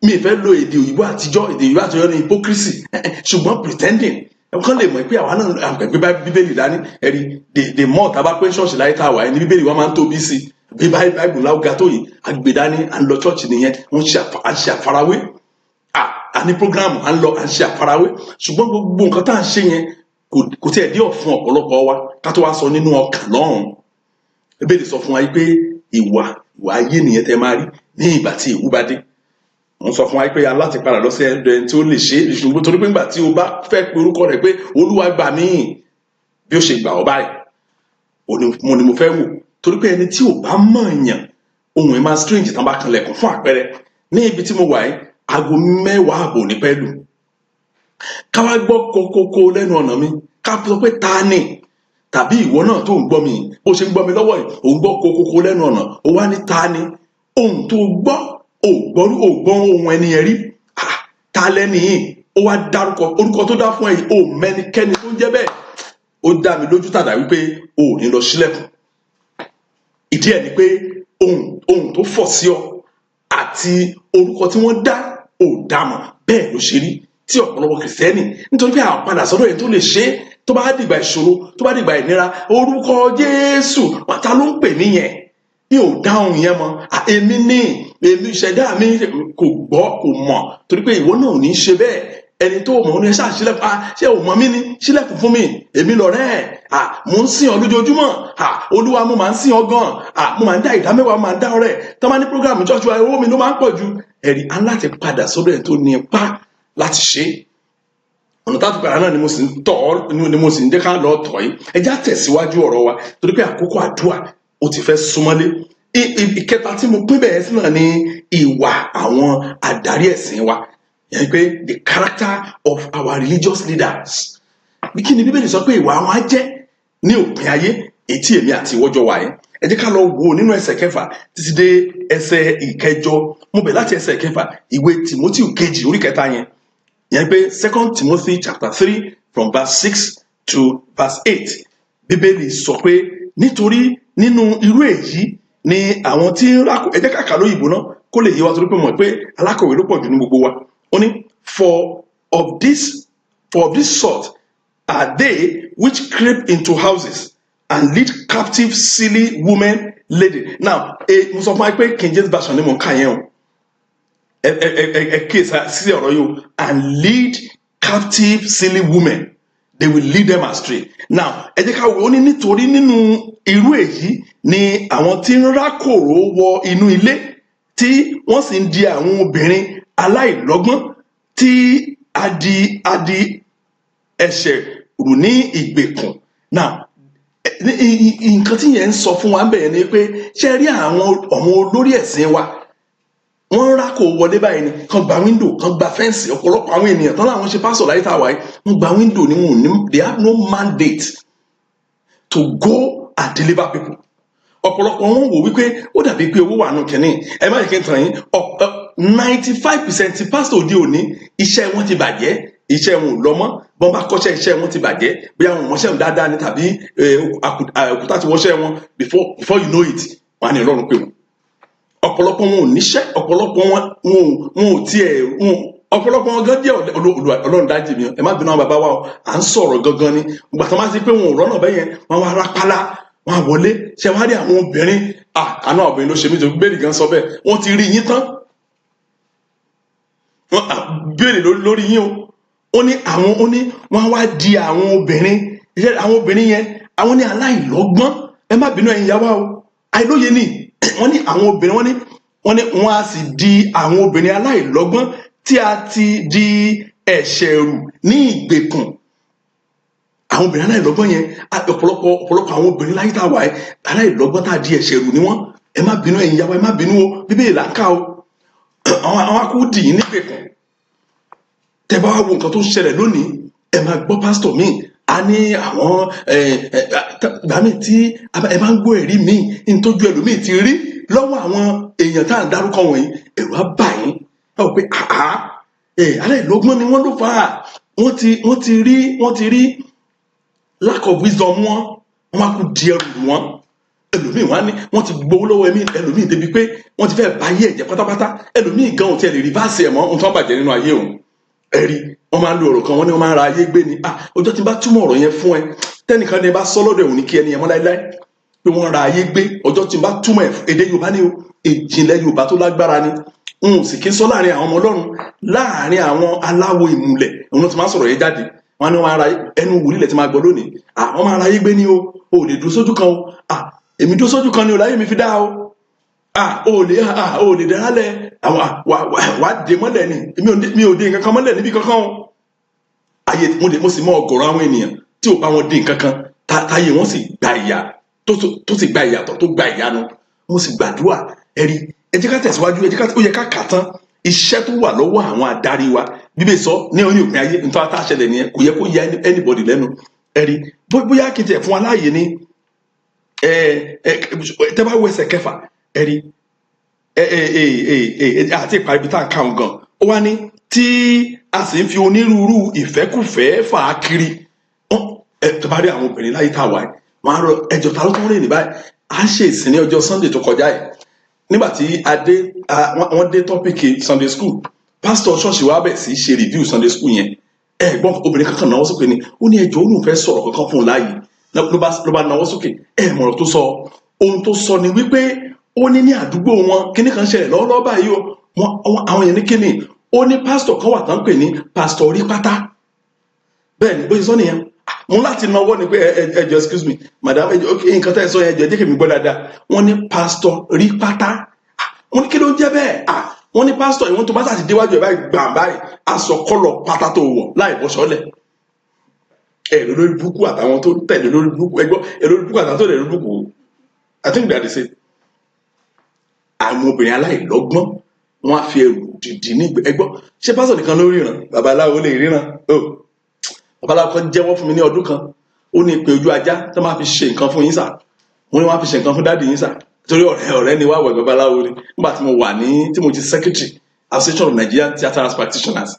Mi ì fẹ́ lo èdè òyìnbó àtijọ́. Èdè òyìnbó àtijọ́ ní hypocrisy, ṣùgbọ́n pretending, kán lè mọ̀ pé àwa náà àgbẹ̀ gbé Bíbélì dání. Ẹ̀rí the more tá a bá pé ṣọ́ọ̀ṣì láyé tá a wà, ẹni Bíbélì wa máa ń tóbi sí bí Báìbù láwùgá tó yìí àgbè dání, à ń lọ ṣọ́ọ̀ṣì nìyẹn. Wọ́n ṣe à ń ṣe àfarawé à ní program, à ń lọ, à ń ṣe àfarawé, ṣùgbọ́n gbogbo nǹkan tá à ń ṣe yẹn kò tiẹ̀ dé ọ̀fun ọ̀pọ̀lọpọ̀ wa, ká tó wá sọ nínú ọkàn lọ́hùn. Bíbélì sọ fún wa yìí pé ìwà ayé nìyẹn tẹ́ máa rí ní ìgbà tí ewu bá dé. Wọ́n sọ fún wa pé aláti padà lọ sí ẹ̀dọ̀ ẹni tí ó lè ṣe é, ṣùgbọ́n torí pé nígbà tí o bá fẹ́ pe orúkọ rẹ̀ pé, "Olúwa, gbà mí," bí ó ṣe gbà ọ́ báyìí mo ni mo fẹ́ wò, torí pé ẹni tí ò bá mọ̀ èèyàn, ohun ẹ̀ máa strange tán bá kanlẹ̀kùn. Fún àpẹẹrẹ, ní ibi tí mo wà yìí, aago 10:30 ní pẹ́lú ká wá gbọ́ kókókó lẹ́nu ọ̀nà mi, ká sọ pé, "Ta ni?" Tàbí ìwọ náà tó ń gbọ́ mi, bó ṣe ń gbọ́ mi lọ́wọ́ yìí, ò ń gbọ́ kókókó lẹ́nu ọ̀nà, ó wá ní, "Ta ni?" Ohun tó gbọ́, ò gbọ́, ò gbọ́ ohun ẹni yẹn rí. Ah, ta lẹ́ni yìí? Ó wá dárúkọ orúkọ tó dá fún ẹ yìí, ò mẹ́nikẹ́ni tó ń jẹ́ bẹ́ẹ̀. Ó dá mi lójú tàdá wípé o ò ní lọ sílẹ̀kùn. Ìdí ẹ̀ ni pé ohun tó fọ̀ sí ọ àti orúkọ tí wọ́n dá ò dá mọ̀. Bẹ́ẹ̀ ló ṣe rí tí ọ̀pọ̀lọpọ̀ Kìrìsìtẹ́nì, nítorí pé àwọn padà sọ́dọ̀ ẹni tó lè ṣe é. Tó bá dìgbà ìṣòro, tó bá dìgbà ìnira, "Orúkọ Jésù, ta ló ń pè mí yẹn? Mi ò dáhùn yẹn mọ́." Èmi ní èmi ìṣẹ̀dá mi kò gbọ́, kò mọ̀, torí pé ìwọ náà ò ní ṣe bẹ́ẹ̀. Ẹni tó mọ̀ ọ́ ní, ẹ ṣáà ṣílẹ̀kùn. Ah, ṣé o mọ̀ mí ni? Ṣílẹ̀kùn fún mi, èmi lọ̀rẹ́ ẹ̀. Ah, mò ń sìn ọ́ lójoojúmọ́. Ah, Olúwa, mo máa ń sìn ọ́ gan. Ah, mo máa ń dá ìdámẹ́wàá, mo máa ń dá ọrẹ tó máa ní program church wa, owó mi ló máa ń pọ̀ ju. Ẹ̀rí á láti padà sọ́dọ̀ ẹ̀ tó ní ipá láti ṣe é. Ọ̀nà tá a fi padà náà ni mo sì ń tọ̀ ọ́, ni mo sì ń jẹ́ ká lọ tọ̀ yìí. Ẹ já tẹ̀síwájú ọ̀rọ̀ wa, torí pé àkókò àdúrà ó ti fẹ́ súnmọ́lé. Ìkẹta tí mo pín bẹ̀rẹ̀ sí náà ni ìwà àwọn adarí ẹ̀sìn wa, yẹn pé the character of our religious leaders. Bí kí ni Bíbélì sọ pé ìwà wọn á jẹ́ ní òpin ayé èyí èmi àti ìwọ́jọ́ wà yẹn? Ẹ jẹ́ ká lọ wo nínú ẹsẹ̀ 6 títí dé ẹsẹ̀ 8. Mo bẹ̀ láti ẹsẹ̀ 6, ìwé Timothy kejì orí 3 yẹn, yẹn pé Second Timothy chapter 3 from verse 6 to verse 8. Bíbélì sọ pé nítorí nínú irú èyí ni àwọn tí ń rákò. Ẹ jẹ́ ká kà lóyìnbó náà kó lè yé wa, torí pé mọ̀ pé alákọ̀wé ló pọ̀ jù ní gbogbo wa. Ó ní, For of this sort are they which creep into houses and lead captive silly women laden. Now, mo sọ fún wa pé King James Version ni mo ń kà yẹn o. Ẹ kíyèsí sí ọ̀rọ̀ yìí o: and lead captive silly women, they will lead them astray. Now, ẹ jẹ́ ká wò ó ní nítorí nínú irú èyí ni àwọn tí ń rákòrò wọ inú ilé, tí wọ́n sì ń di àwọn obìnrin aláìlọ́gbọ́n tí a di ẹ̀ṣẹ̀ rù ní ìgbèkùn. Now, nǹkan tí yẹn ń sọ fún wa ń bẹ̀rẹ̀ ni pé, ṣé rí àwọn olórí ẹ̀sìn wa, wọ́n ń rákò wọlé báyìí ni, kàn gba window, kàn gba fence. Ọ̀pọ̀lọpọ̀ àwọn ènìyàn tán láwọn ṣe pásọ̀ láyé tá a wáyé, wọ́n gba window ni. Wọn ò ní, they have no mandate to go and deliver people. Ọ̀pọ̀lọpọ̀ wọn wò wípé ó dàbí pé owó wà nù kínní. Ẹ má yẹ kí n tàn yín, 95% ti pásítọ̀ òde òní, iṣẹ́ wọn ti bàjẹ́, iṣẹ́ wọn ò lọ mọ́. Bọ́n bá kọ́ṣẹ́, iṣẹ́ wọn ti bàjẹ́. Bí àwọn ọmọọṣẹ́ wọn dáadáa ni tàbí òkúta ti wọṣẹ́ wọn, before you know it, wọn á ní Ọlọ́run pé wọn. Ọ̀pọ̀lọpọ̀ wọn ò níṣẹ́, ọ̀pọ̀lọpọ̀ wọn ò tiẹ̀ wọn, ọ̀pọ̀lọpọ̀ wọn gan jẹ́ ọ̀lẹ. Ọlọ́run dájì mi, ẹ má bínú àwọn bàbá wa o, à ń sọ̀rọ̀ gangan ni. Ìgbà tó máa ti pé wọn ò rọ́nà bẹ́yẹn, wọn wá rápálá, wọn á wọlé. Ṣe wá rí àwọn obìnrin? Àánú àwọn obìnrin ló ṣe mí tó. Bẹ́ẹ̀ni gan sọ bẹ́ẹ̀, wọ́n ti rí yín tán, wọ́n béèrè lórí yín o. Ó ní àwọn, ó ní wọ́n wá di àwọn obìnrin, àwọn obìnrin yẹn, àwọn ní aláìlọ́gbọ́n. Ẹ má bínú, ẹ̀yin ìyá wa o, àìlóye ni. Wọ́n ní àwọn obìnrin, wọ́n ní wọ́n á sì di àwọn obìnrin aláìlọ́gbọ́n tí a ti di ẹ̀ṣẹ̀ rù ní ìgbèkùn. Àwọn obìnrin aláìlọ́gbọ́n yẹn, ọ̀pọ̀lọpọ̀ àwọn obìnrin láyé tá a wà yìí, aláìlọ́gbọ́n tá a di ẹ̀ṣẹ̀ rù ni wọ́n. Ẹ má bínú, ẹ̀yin ìyá wa, ẹ má bínú o, Bíbélì là ń kà o. Àwọn akó dì í nígbèkùn. Tẹ́ bá wá wo nǹkan tó ń ṣẹlẹ̀ lónìí, ẹ máa gbọ́ pásítọ̀ míì, a ní àwọn ẹ ẹ gbà mí tí ẹ bá ń gbọ́ ẹ̀rí míì, ntójú ẹlòmíì ti rí lọ́wọ́ àwọn èèyàn tá à ń dárúkọ wọ̀nyí, ẹ̀rù á bà yín. Ẹ wò pé àá ẹ aláìlọ́gbọ́n ni wọ́n ló fà á. Wọ́n ti rí lack of wisdom wọn, wọ́n á kú di ẹrù wọn. Ẹlòmíì, wọn á ní wọ́n ti gbowó lọ́wọ́ ẹ̀mí ẹlòmíì débi pé wọ́n ti fẹ́ bá ayé ẹ̀jẹ̀ pátápátá. Ẹlòmíì gan ò tiẹ̀ lè reverse ẹ̀ mọ́ ohun tó ń bàjẹ́ nínú ayé òun. Ẹ̀rí, wọ́n máa ń lo ọ̀rọ̀ kan, wọ́n ní wọ́n máa ń ra ayé gbé ni. Ah, ọjọ́ tí n bá túmọ̀ ọ̀rọ̀ yẹn fún ẹ, tẹ́nìkan ní bá sọ lọ́dọ̀ ẹ̀, òní kí ẹni yẹn mọ́ láéláé pé wọ́n ra ayé gbé. Ọjọ́ tí n bá túmọ̀ ẹ̀, èdè Yorùbá ni o, ìjìnlẹ̀ Yorùbá tó lágbára ni. N ò sì kí ń sọ láàrin àwọn ọmọ Ọlọ́run, láàrin àwọn aláwo ìmùlẹ̀ òun ló ti máa ń sọ̀rọ̀ yẹn jáde. Wọ́n ní wọ́n máa ra ẹnu wòlíì lẹ̀ tí máa gbọ́ lónìí. Ah, wọ́n máa ra ayé gbé ni o. O lè dúró sójú kan o. Ah, èmi dúró sójú kan ni o, láyé mi fi dá o. Ah, o lè, ah, o lè dára lẹ àwọn wà á dé mọ́lẹ̀ ni. Mi ò dé nǹkan kan mọ́lẹ̀ níbi kankan o. Ayé mo dé, mo sì mọ ọ̀gọ̀rọ̀ àwọn ènìyàn tí ò bá wọn dín nǹkan kan, táyé wọn sì gba ìyà tó sì gba ìyàtọ̀, tó gba ìyanu. Mo sì gbàdúrà. Ẹ̀rí, ẹ jẹ́ ká tẹ̀síwájú. Ẹ jẹ́ ká, ó yẹ ká kà tán iṣẹ́ tó wà lọ́wọ́ àwọn adarí wa. Bíbélì sọ ní orí òpin ayé, nítorí tá a ṣẹlẹ̀ nìyẹn, kò yẹ kó ya anybody lẹ́nu. Ẹ̀rí, bóyá kí n tiẹ̀ fún wa láàyè ni. Ẹ ẹ tẹ́ bá wo ẹsẹ̀ 6, ẹ̀rí, ẹ ẹ ẹ ẹ ẹ àti ìparí ibi tá à ń kàwọn gan, ó wá ní tí a sì ń fi onírúurú ìfẹ́kùfẹ́ fà á kiri. Ẹ tó bá rí àwọn obìnrin láyé tá a wà yìí, wọn á rọ ẹjọ́ ta ló tún rìn ní báyìí. À ń ṣe ìsìn ní ọjọ́ Sunday tó kọjá yìí. Nígbà tí a dé, wọ́n dé topic Sunday school, pásítọ̀ ṣọ́ọ̀ṣì wa bẹ̀ sí ṣe review Sunday school yẹn. Ẹ gbọ́n, obìnrin kankan náwó sókè ni. Ó ní ẹjọ́, ó lóun fẹ́ sọ̀rọ̀ kankan fún un láàyè. Ló bá náwó sókè. Ẹ mọ̀rọ̀ tó sọ, ohun tó sọ ni wípé ó ní ní àdúgbò wọn, kíní kan ṣẹlẹ̀ lọ́wọ́lọ́wọ́ báyìí o. Àwọn yẹn ní kíní Ó ní pásítọ̀ kan wà tán pè ní Pásítọ̀ Orí Pátá. Bẹ́ẹ̀ ni bó ṣe sọ nìyẹn. Mo láti nawọ́ ni pé ẹ jọ̀ọ́, excuse me, madam, ẹ jọ̀ọ́, ok, nǹkan tẹ́ ẹ sọ yẹn, ẹ jọ̀ọ́, jẹ́ kí mi gbọ́ dáadáa. Wọ́n ní Pásítọ̀ Rí Pátá. Wọ́n ní kí ló ń jẹ́ bẹ́ẹ̀? Wọ́n ní pásítọ̀ ìwọ́n tó bá sàti déwájú ẹ̀ báyìí, gbàm báyìí, aṣọ kọ́lọ̀ pátá tó wọ̀ láì bọ́ṣọ́ lẹ̀. Ẹ̀rọ lórí burúkú àtàwọn tó tẹ̀lé lórí burúkú, ẹgbọ́ ẹ̀rọ lórí burúkú àtàwọn tó tẹ̀lé lórí burúkú. I think they are the same. Àwọn obìnrin aláìlọ́gbọ́n, wọ́n á fi ẹrù dìdì ní ẹgbọ́. Ṣé pásítọ̀ nìkan ló ríran? Babaláwo lè ríran o. Babaláwo kan jẹ́wọ́ fún mi ní ọdún kan. Ó ní ìpín ojú ajá tó máa fi ṣe nǹkan fún yín sà, wọ́n ní wọ́n á fi ṣe nǹkan fún daddy yín sà, torí ọ̀rẹ́ ni wá wẹ̀, babaláwo ni. Nígbà tí mo wà ní tí mo ti secretary Association of Nigerian Theatre Arts Practitioners,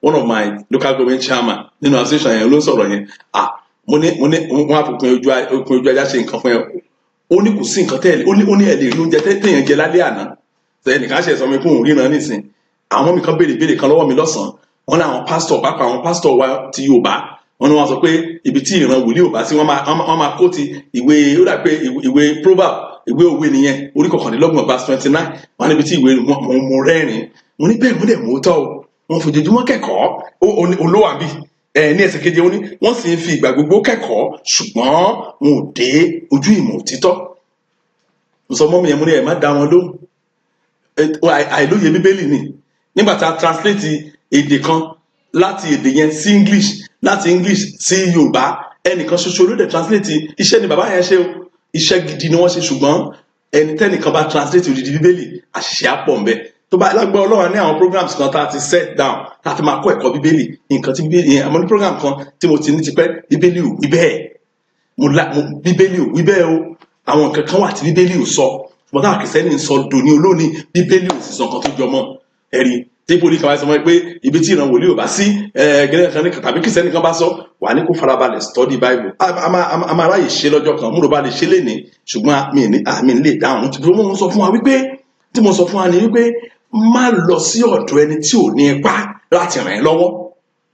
one of my local government chairman nínú association yẹn ló ń sọ̀rọ̀ yẹn. Mo ní wọ́n á fi pin ojú ajá ṣe nǹkan fún ẹ. Ó ní kò sí nǹkan tẹ́lẹ̀. Ó ní ẹ lè rí oúnjẹ téèyàn jẹ lálẹ́ àná. Ẹnìkan ṣe sọ mi fún òun ríran nísìn. Àwọn mi kan béèrè béèrè kan lọ́wọ́ mi lọ́sàn-án. Wọ́n ní àwọn pásítọ̀, pàápàá àwọn pásítọ̀ wa ti Yorùbá, wọ́n ní wọ́n sọ pé ibi tí ìran wòlíì ò bá sí, wọ́n máa kó ti ìwé, ó dà pé ìwé Proverb, ìwé òwe nìyẹn, orí 29, verse 29. Wọ́n níbi tí ìwé mo rẹ́rìn. Mo ní bẹ́ẹ̀, mo dẹ̀ mú tọ́ o. Wọ́n fojoojúmọ́ kẹ́kọ̀ọ́ olówó àbí ẹ ní ẹsẹ̀ keje. Ó ní wọ́n sì ń fi ìgbà gbogbo kẹ́kọ̀ọ́, ṣùgbọ́n wọn ò dé ojú ìmọ̀ òtítọ́. Mo sọ mọ́mí yẹn, mo ní ẹ̀ má dá wọn lóhùn. Àìlóye Bíbélì ni. Nígbà tá a translate èdè kan láti èdè yẹn sí English, láti English sí Yorùbá, ẹnìkan ṣoṣo ló dẹ̀ translate. Iṣẹ́ ni bàbá yẹn ṣe o, iṣẹ́ gidi ni wọ́n ṣe, ṣùgbọ́n ẹni tẹ́nìkan bá translate odidi Bíbélì, àṣìṣe á pọ̀ ńbẹ. Tó bá lágbára Ọlọ́run, ní àwọn programs kan tá a ti set down, tá a ti máa kọ́ ẹ̀kọ́ Bíbélì, nǹkan tí Bíbélì yẹn. Àmọ́ ní program kan tí mo ti ní tipẹ́, Bíbélì ò wí bẹ́ẹ̀. Mo la mo Bíbélì ò wí bẹ́ẹ̀ o. Àwọn nǹkan kan wà tí Bíbélì ò sọ, ṣùgbọ́n táwọn Kìrìsìtẹ́nì ń sọ dòní olónìí, Bíbélì ò sì sọ nǹkan tó jọ mọ́. Ẹ̀rí tí poli kan bá sọ mọ́ pé ibi tí ìran wòlíì ò bá sí, gẹ́gẹ́ kan ní tàbí Kìrìsìtẹ́nì kan bá sọ wà ní kó farabalẹ̀ study Bible. A máa ráyè ṣe lọ́jọ́ kan. Múlò bá lè ṣe lénìí, ṣùgbọ́n mi ní àmì lè dáhùn. Tí mo sọ fún wa wípé, tí mo sọ fún wa ní wípé má lọ sí ọ̀dọ̀ ẹni tí ò ní ipá láti ràn ẹ́ lọ́wọ́.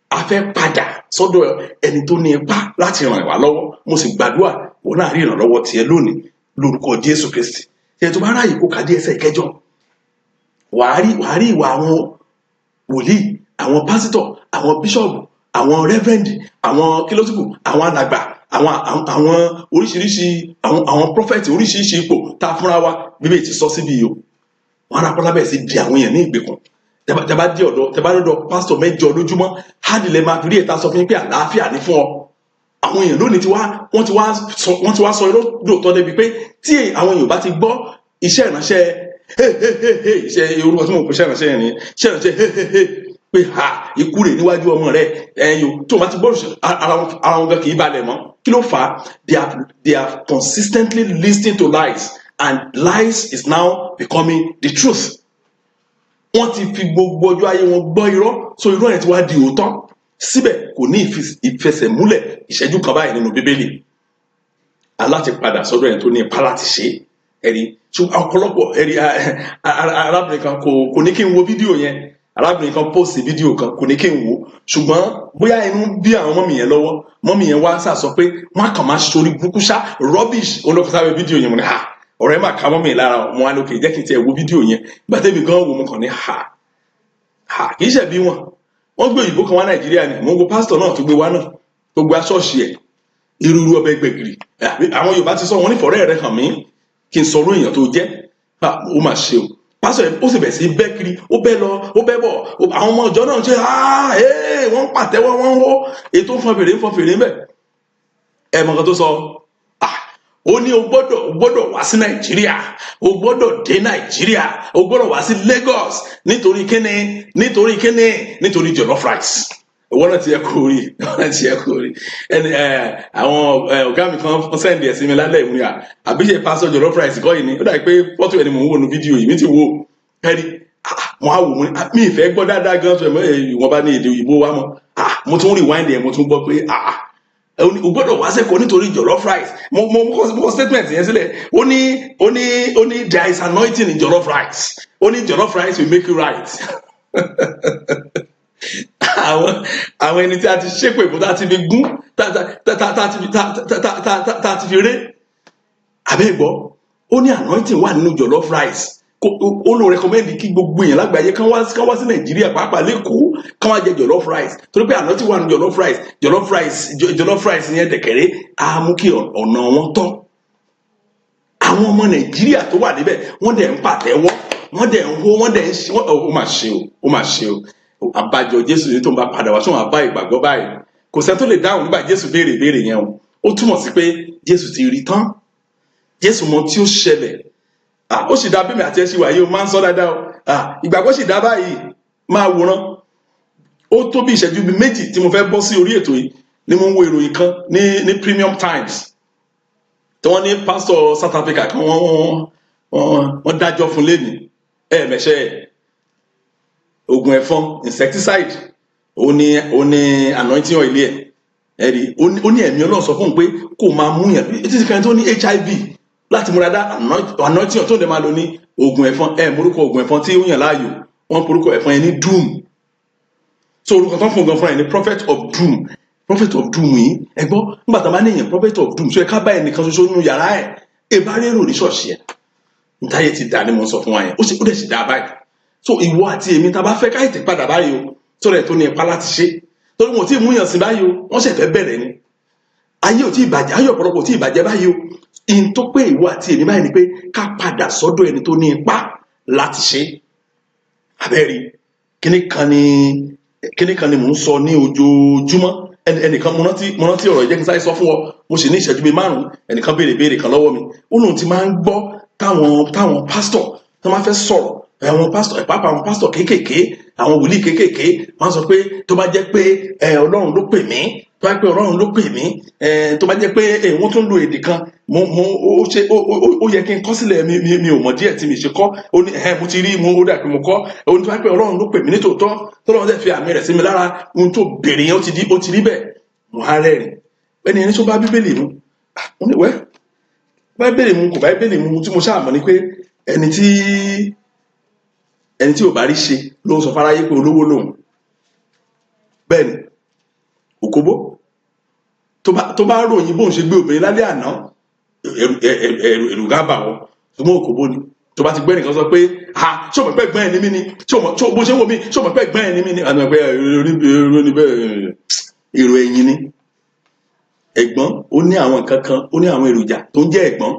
A fẹ́ padà sọ́dọ̀ ẹni tó ní ipá láti ràn wá lọ́wọ́. Mo sì gbàdúrà, wọn náà rí ìrànlọ́wọ́ tiẹ̀ lónìí lórúkọ Jésù Kristi. Ṣe tó bá ráàyè kó ka dé ẹsẹ̀ ìkẹjọ, wàá rí ìwà àwọn wòlíì, àwọn pásítọ̀, àwọn bíṣọ̀bù, àwọn reverend, àwọn kílósìkù, àwọn alàgbà, àwọn oríṣiríṣi, àwọn prophet, oríṣiríṣi ipò tá a fúnra wa. Bíbélì ti sọ síbi yìí o. Wọn á rápálá bẹ́ẹ̀ sí di àwọn èèyàn ní ìgbèkùn. Tẹ́ bá dé ọ̀dọ̀, tẹ́ bá dọ̀dọ̀ pásítọ̀ mẹ́jọ lójúmọ́, hádìí lẹ máa fi rí ẹ̀ta sọ fún yín pé àlàáfíà ní fún ọ. Àwọn èèyàn lónìí ti wá wọ́n ti wá sọ irọ́ lóòótọ́ débi pé tí àwọn èèyàn bá ti gbọ́ iṣẹ́ ìránṣẹ́ hey hey hey hey, iṣẹ́ orúkọ tí mo pè iṣẹ́ ìránṣẹ́ yẹn nìyẹn, iṣẹ́ ìránṣẹ́ hey hey hey, pé ha, ikú rè níwájú ọmọ rẹ ẹ̀yìn o, tó o bá ti gbọ́, ara wọn gan kì í balẹ̀ mọ́. Kí ló fà á? They have consistently listening to lies, and lies is now becoming the truth. Wọ́n ti fi gbogbo ọjọ́ ayé wọn gbọ́ irọ́, so irọ́ yẹn ti wá di òótọ́. Síbẹ̀ kò ní ìfẹsẹ̀múlẹ̀ ìṣẹ́jú kan báyìí nínú Bíbélì. Aláti padà sọ́dọ̀ ẹni tó ní ipá láti ṣe é. Ẹ̀rí, ṣùgbọ́n ọ̀pọ̀lọpọ̀ ẹ̀rí, arábìnrin kan kò ní kí n wo fídíò yẹn. Arábìnrin kan post fídíò kan, kò ní kí n wo, ṣùgbọ́n bóyá inú bí àwọn mummy yẹn lọ́wọ́, mummy yẹn wá sà sọ pé wọ́n á kàn máa ṣorí burúkú ṣá, rubbish olókùn sábẹ́ fídíò yẹn. Mo ní ha, ọ̀rẹ́ mà ká mummy lára. Mo wá lókè jẹ́ kí n tiẹ̀ wo fídíò yẹn. Nígbà tẹ́mi gan wo, mo kàn ní ha ha, kì í ṣe bí wọn wọ́n gbé òyìnbó kan wá Nàìjíríà ni. Mo ń wo pásítọ̀ náà tó gbé wá náà, tó gbé aṣọ́ọ̀ṣì ẹ̀, irú ọbẹ̀ gbẹ̀gìrì. Àwọn Yorùbá ti sọ wọn ní fọ̀rẹ́ rẹ hàn mí kí n sọ̀rọ̀ èèyàn tó jẹ́. Ó mà ṣe o. Pásítọ̀ yẹn ó sì bẹ̀ sí bẹ́ kiri, ó bẹ́ lọ, ó bẹ́ bọ̀. Àwọn ọmọ ìjọ náà ń ṣe wọ́n ń pàtẹ́wọ́, wọ́n ń hó. Èyí tó ń fọn fèrè ń fọn fèrè ń bẹ̀. Ẹ mọ̀ nǹkan tó sọ? Ó ní o gbọ́dọ̀ wá sí Nàìjíríà, o gbọ́dọ̀ dé Nàìjíríà, o gbọ́dọ̀ wá sí Lagos. Nítorí kíni? Nítorí kíni? Nítorí jollof rice. Owó náà ti yẹ kó rí, owó náà ti yẹ kó rí. Ẹni ẹ àwọn ẹ ọ̀gá mi kan send ẹ̀ sí mi lálẹ́ ìmúni à àbí ṣe pásọ jollof rice kọ́ yìí ni. Ó dàbí pé fọ́tò ẹni mò ń wò ní fídíò yìí. Mi ti wò ẹ̀rí mo á wò, mo ní mi ìfẹ́ gbọ́ dáadáa gan tó ẹ̀ ìwọ̀n bá ní èdè òyìnbó wa mọ́. Mo tún rewind ẹ̀, mo tún gbọ́ pé o gbọ́dọ̀ wá sẹ́kọ̀ọ́ nítorí jollof rice. Mo kọ statement yẹn sílẹ̀. Ó ní there is anointing in jollof rice. Ó ní jollof rice will make you right. Àwọn ẹni tí a ti ṣépè fún, tá a ti fi gún, tá a ti fi ré abẹ́ ìgbọ́. Ó ní anointing wà nínú jollof rice. Ó lò recommend kí gbogbo èèyàn lágbàáyé kán wá sí Nàìjíríà, pàápàá l'Ékòó, kán wá jẹ jollof rice, torí pé àná tí wà ní jollof rice, jollof rice, jollof rice yẹn dẹ̀kẹ̀rẹ́ á mú kí ọ̀nà wọn tọ́. Àwọn ọmọ Nàìjíríà tó wà níbẹ̀, wọ́n dẹ̀ ń pàtẹ́wọ́, wọ́n dẹ̀ ń hó, wọ́n dẹ̀ ń ṣe. Ó mà ṣe o, ó mà ṣe o. Àbájọ Jésù ní tó ń bá padà wá sóhun àbá ìgbàgbọ́ báyìí, kò sẹ́ni tó lè dáhùn nígbà Jésù béèrè ìbéèrè yẹn o. Ó túmọ̀ sí pé Jésù ti rí tán, Jésù mọ tí ó ṣẹlẹ̀. Ó sì dá bí mi àti ẹ ṣe wà yìí. Ó máa ń sọ dáadáa o. Ìgbàgbọ́ sì dá báyìí. Máa wòran. Ó tó bí ìṣẹ́jú bíi 2 tí mo fẹ́ bọ́ sí orí ètò yìí ni mo ń wo ìròyìn kan ní Premium Times tí wọ́n ní pásítọ̀ South Africa kan, wọ́n dájọ́ fún lẹ́nìí. Ẹ̀ẹ̀mẹ̀ṣẹ̀ oògùn ẹ̀fọn, insecticide, ó ní anointing oil ẹ̀. Ẹ̀rí ó ní ẹ̀mí Ọlọ́run sọ fún un pé kó máa mú yàn títí kan tó ní HIV láti múra dá anointing oil tó lè máa lò ní oògùn ẹ̀fọn. Ẹ̀ morúkọ oògùn ẹ̀fọn tí ó yàn láàyò, wọ́n porúkọ ẹ̀fọn yẹn ní Doom. So orúkọ tó ń fún gan fúnra ẹ̀ ní Prophet of Doom. Prophet of Doom yìí, ẹ gbọ́, nígbà tá a bá ní èèyàn Prophet of Doom, so ẹ ká bá ẹnìkan ṣoṣo nínú yàrá ẹ̀, ẹ bá rérò ní ṣọ́ọ̀ṣì ẹ̀. Ntáyé ti dà ní mo ń sọ fún wa yẹn. Ó dẹ̀ sì dá báyìí. So ìwọ àti èmi, tá a bá fẹ́ ká ètè padà báyìí o, tó rẹ̀ tó ní ipa láti ṣe, torí wọn ò tí ì múyàn sí báyìí o, wọ́n ṣẹ̀ fẹ́ bẹ̀rẹ̀ ni. Ayé ò tí ì bàjẹ́, ayé ọ̀pọ̀lọpọ̀ ò tí ì bàjẹ́ báyìí o. In tó pé ìwọ àti èmi báyìí ni pé ká padà sọ́dọ̀ ẹni tó ní ipá láti ṣe. Abẹ́rí kíní kan ni mò ń sọ ní ojoojúmọ́. Ẹnìkan, mo rántí ọ̀rọ̀ ìjẹ́ kí n sáré sọ fún ọ. Mo sì ní ìṣẹ́jú bíi 5. Ẹnìkan béèrè béèrè kan lọ́wọ́ mi. Ó lóun ti máa ń gbọ́ táwọn pásítọ̀ tó máa fẹ́ sọ̀rọ̀, àwọn pásítọ̀, pàápàá àwọn pásítọ̀ kéékèèké, àwọn wòlíì kéékèèké, wọ́n sọ pé tó bá jẹ́ pé Ọlọ́run ló pè mí, tó bá jẹ́ pé Ọlọ́run ló pè mí, tó bá jẹ́ pé wọ́n tún lo èdè kan, mo mo ó ṣe ó yẹ kí n kọ́ sílẹ̀. Mi ò mọ̀ díẹ̀ tí mi ṣe kọ́. Ó ní mo ti rí, mo ó dà pé mo kọ́. Ó ní tó bá jẹ́ pé Ọlọ́run ló pè mí nítòótọ́, tó lọ́wọ́ dẹ̀ fi àmì rẹ̀ sí mi lára, ohun tó béèrè yẹn, ó ti rí bẹ́ẹ̀. Mo á rẹ́rìn. Ẹni ẹni tó bá Bíbélì mu. Ah, mo ní wẹ́ bá Bíbélì mu, kò bá Bíbélì mu. Tí mo ṣáà mọ̀ ni pé ẹni tí ò bá rí ṣe ló ń sọ fáráyé pé olówó lòun. Bẹ́ẹ̀ ni òkóbó tó bá ròyìn bóun ṣe gbé obìnrin lálẹ́ àná, ẹ̀rù ẹ̀rù ẹ̀rù gá bà wọ́n. Ṣùgbọ́n òkóbó ni. Tó bá ti gbẹ́ nìkan sọ pé, "Ha, ṣé o mọ̀ pé ẹ̀gbọ́n ẹ̀ ní mí ni? Ṣé o mọ̀ ṣé o bó ṣe ń wò mí? Ṣé o mọ̀ pé ẹ̀gbọ́n ẹ̀ ní mí ni?" Àná pé èrò ní bẹ́ẹ̀, èrò ẹ̀yìn ni. Ẹ̀gbọ́n, ó ní àwọn nǹkan kan, ó ní àwọn èròjà tó ń jẹ́ ẹ̀gbọ́n.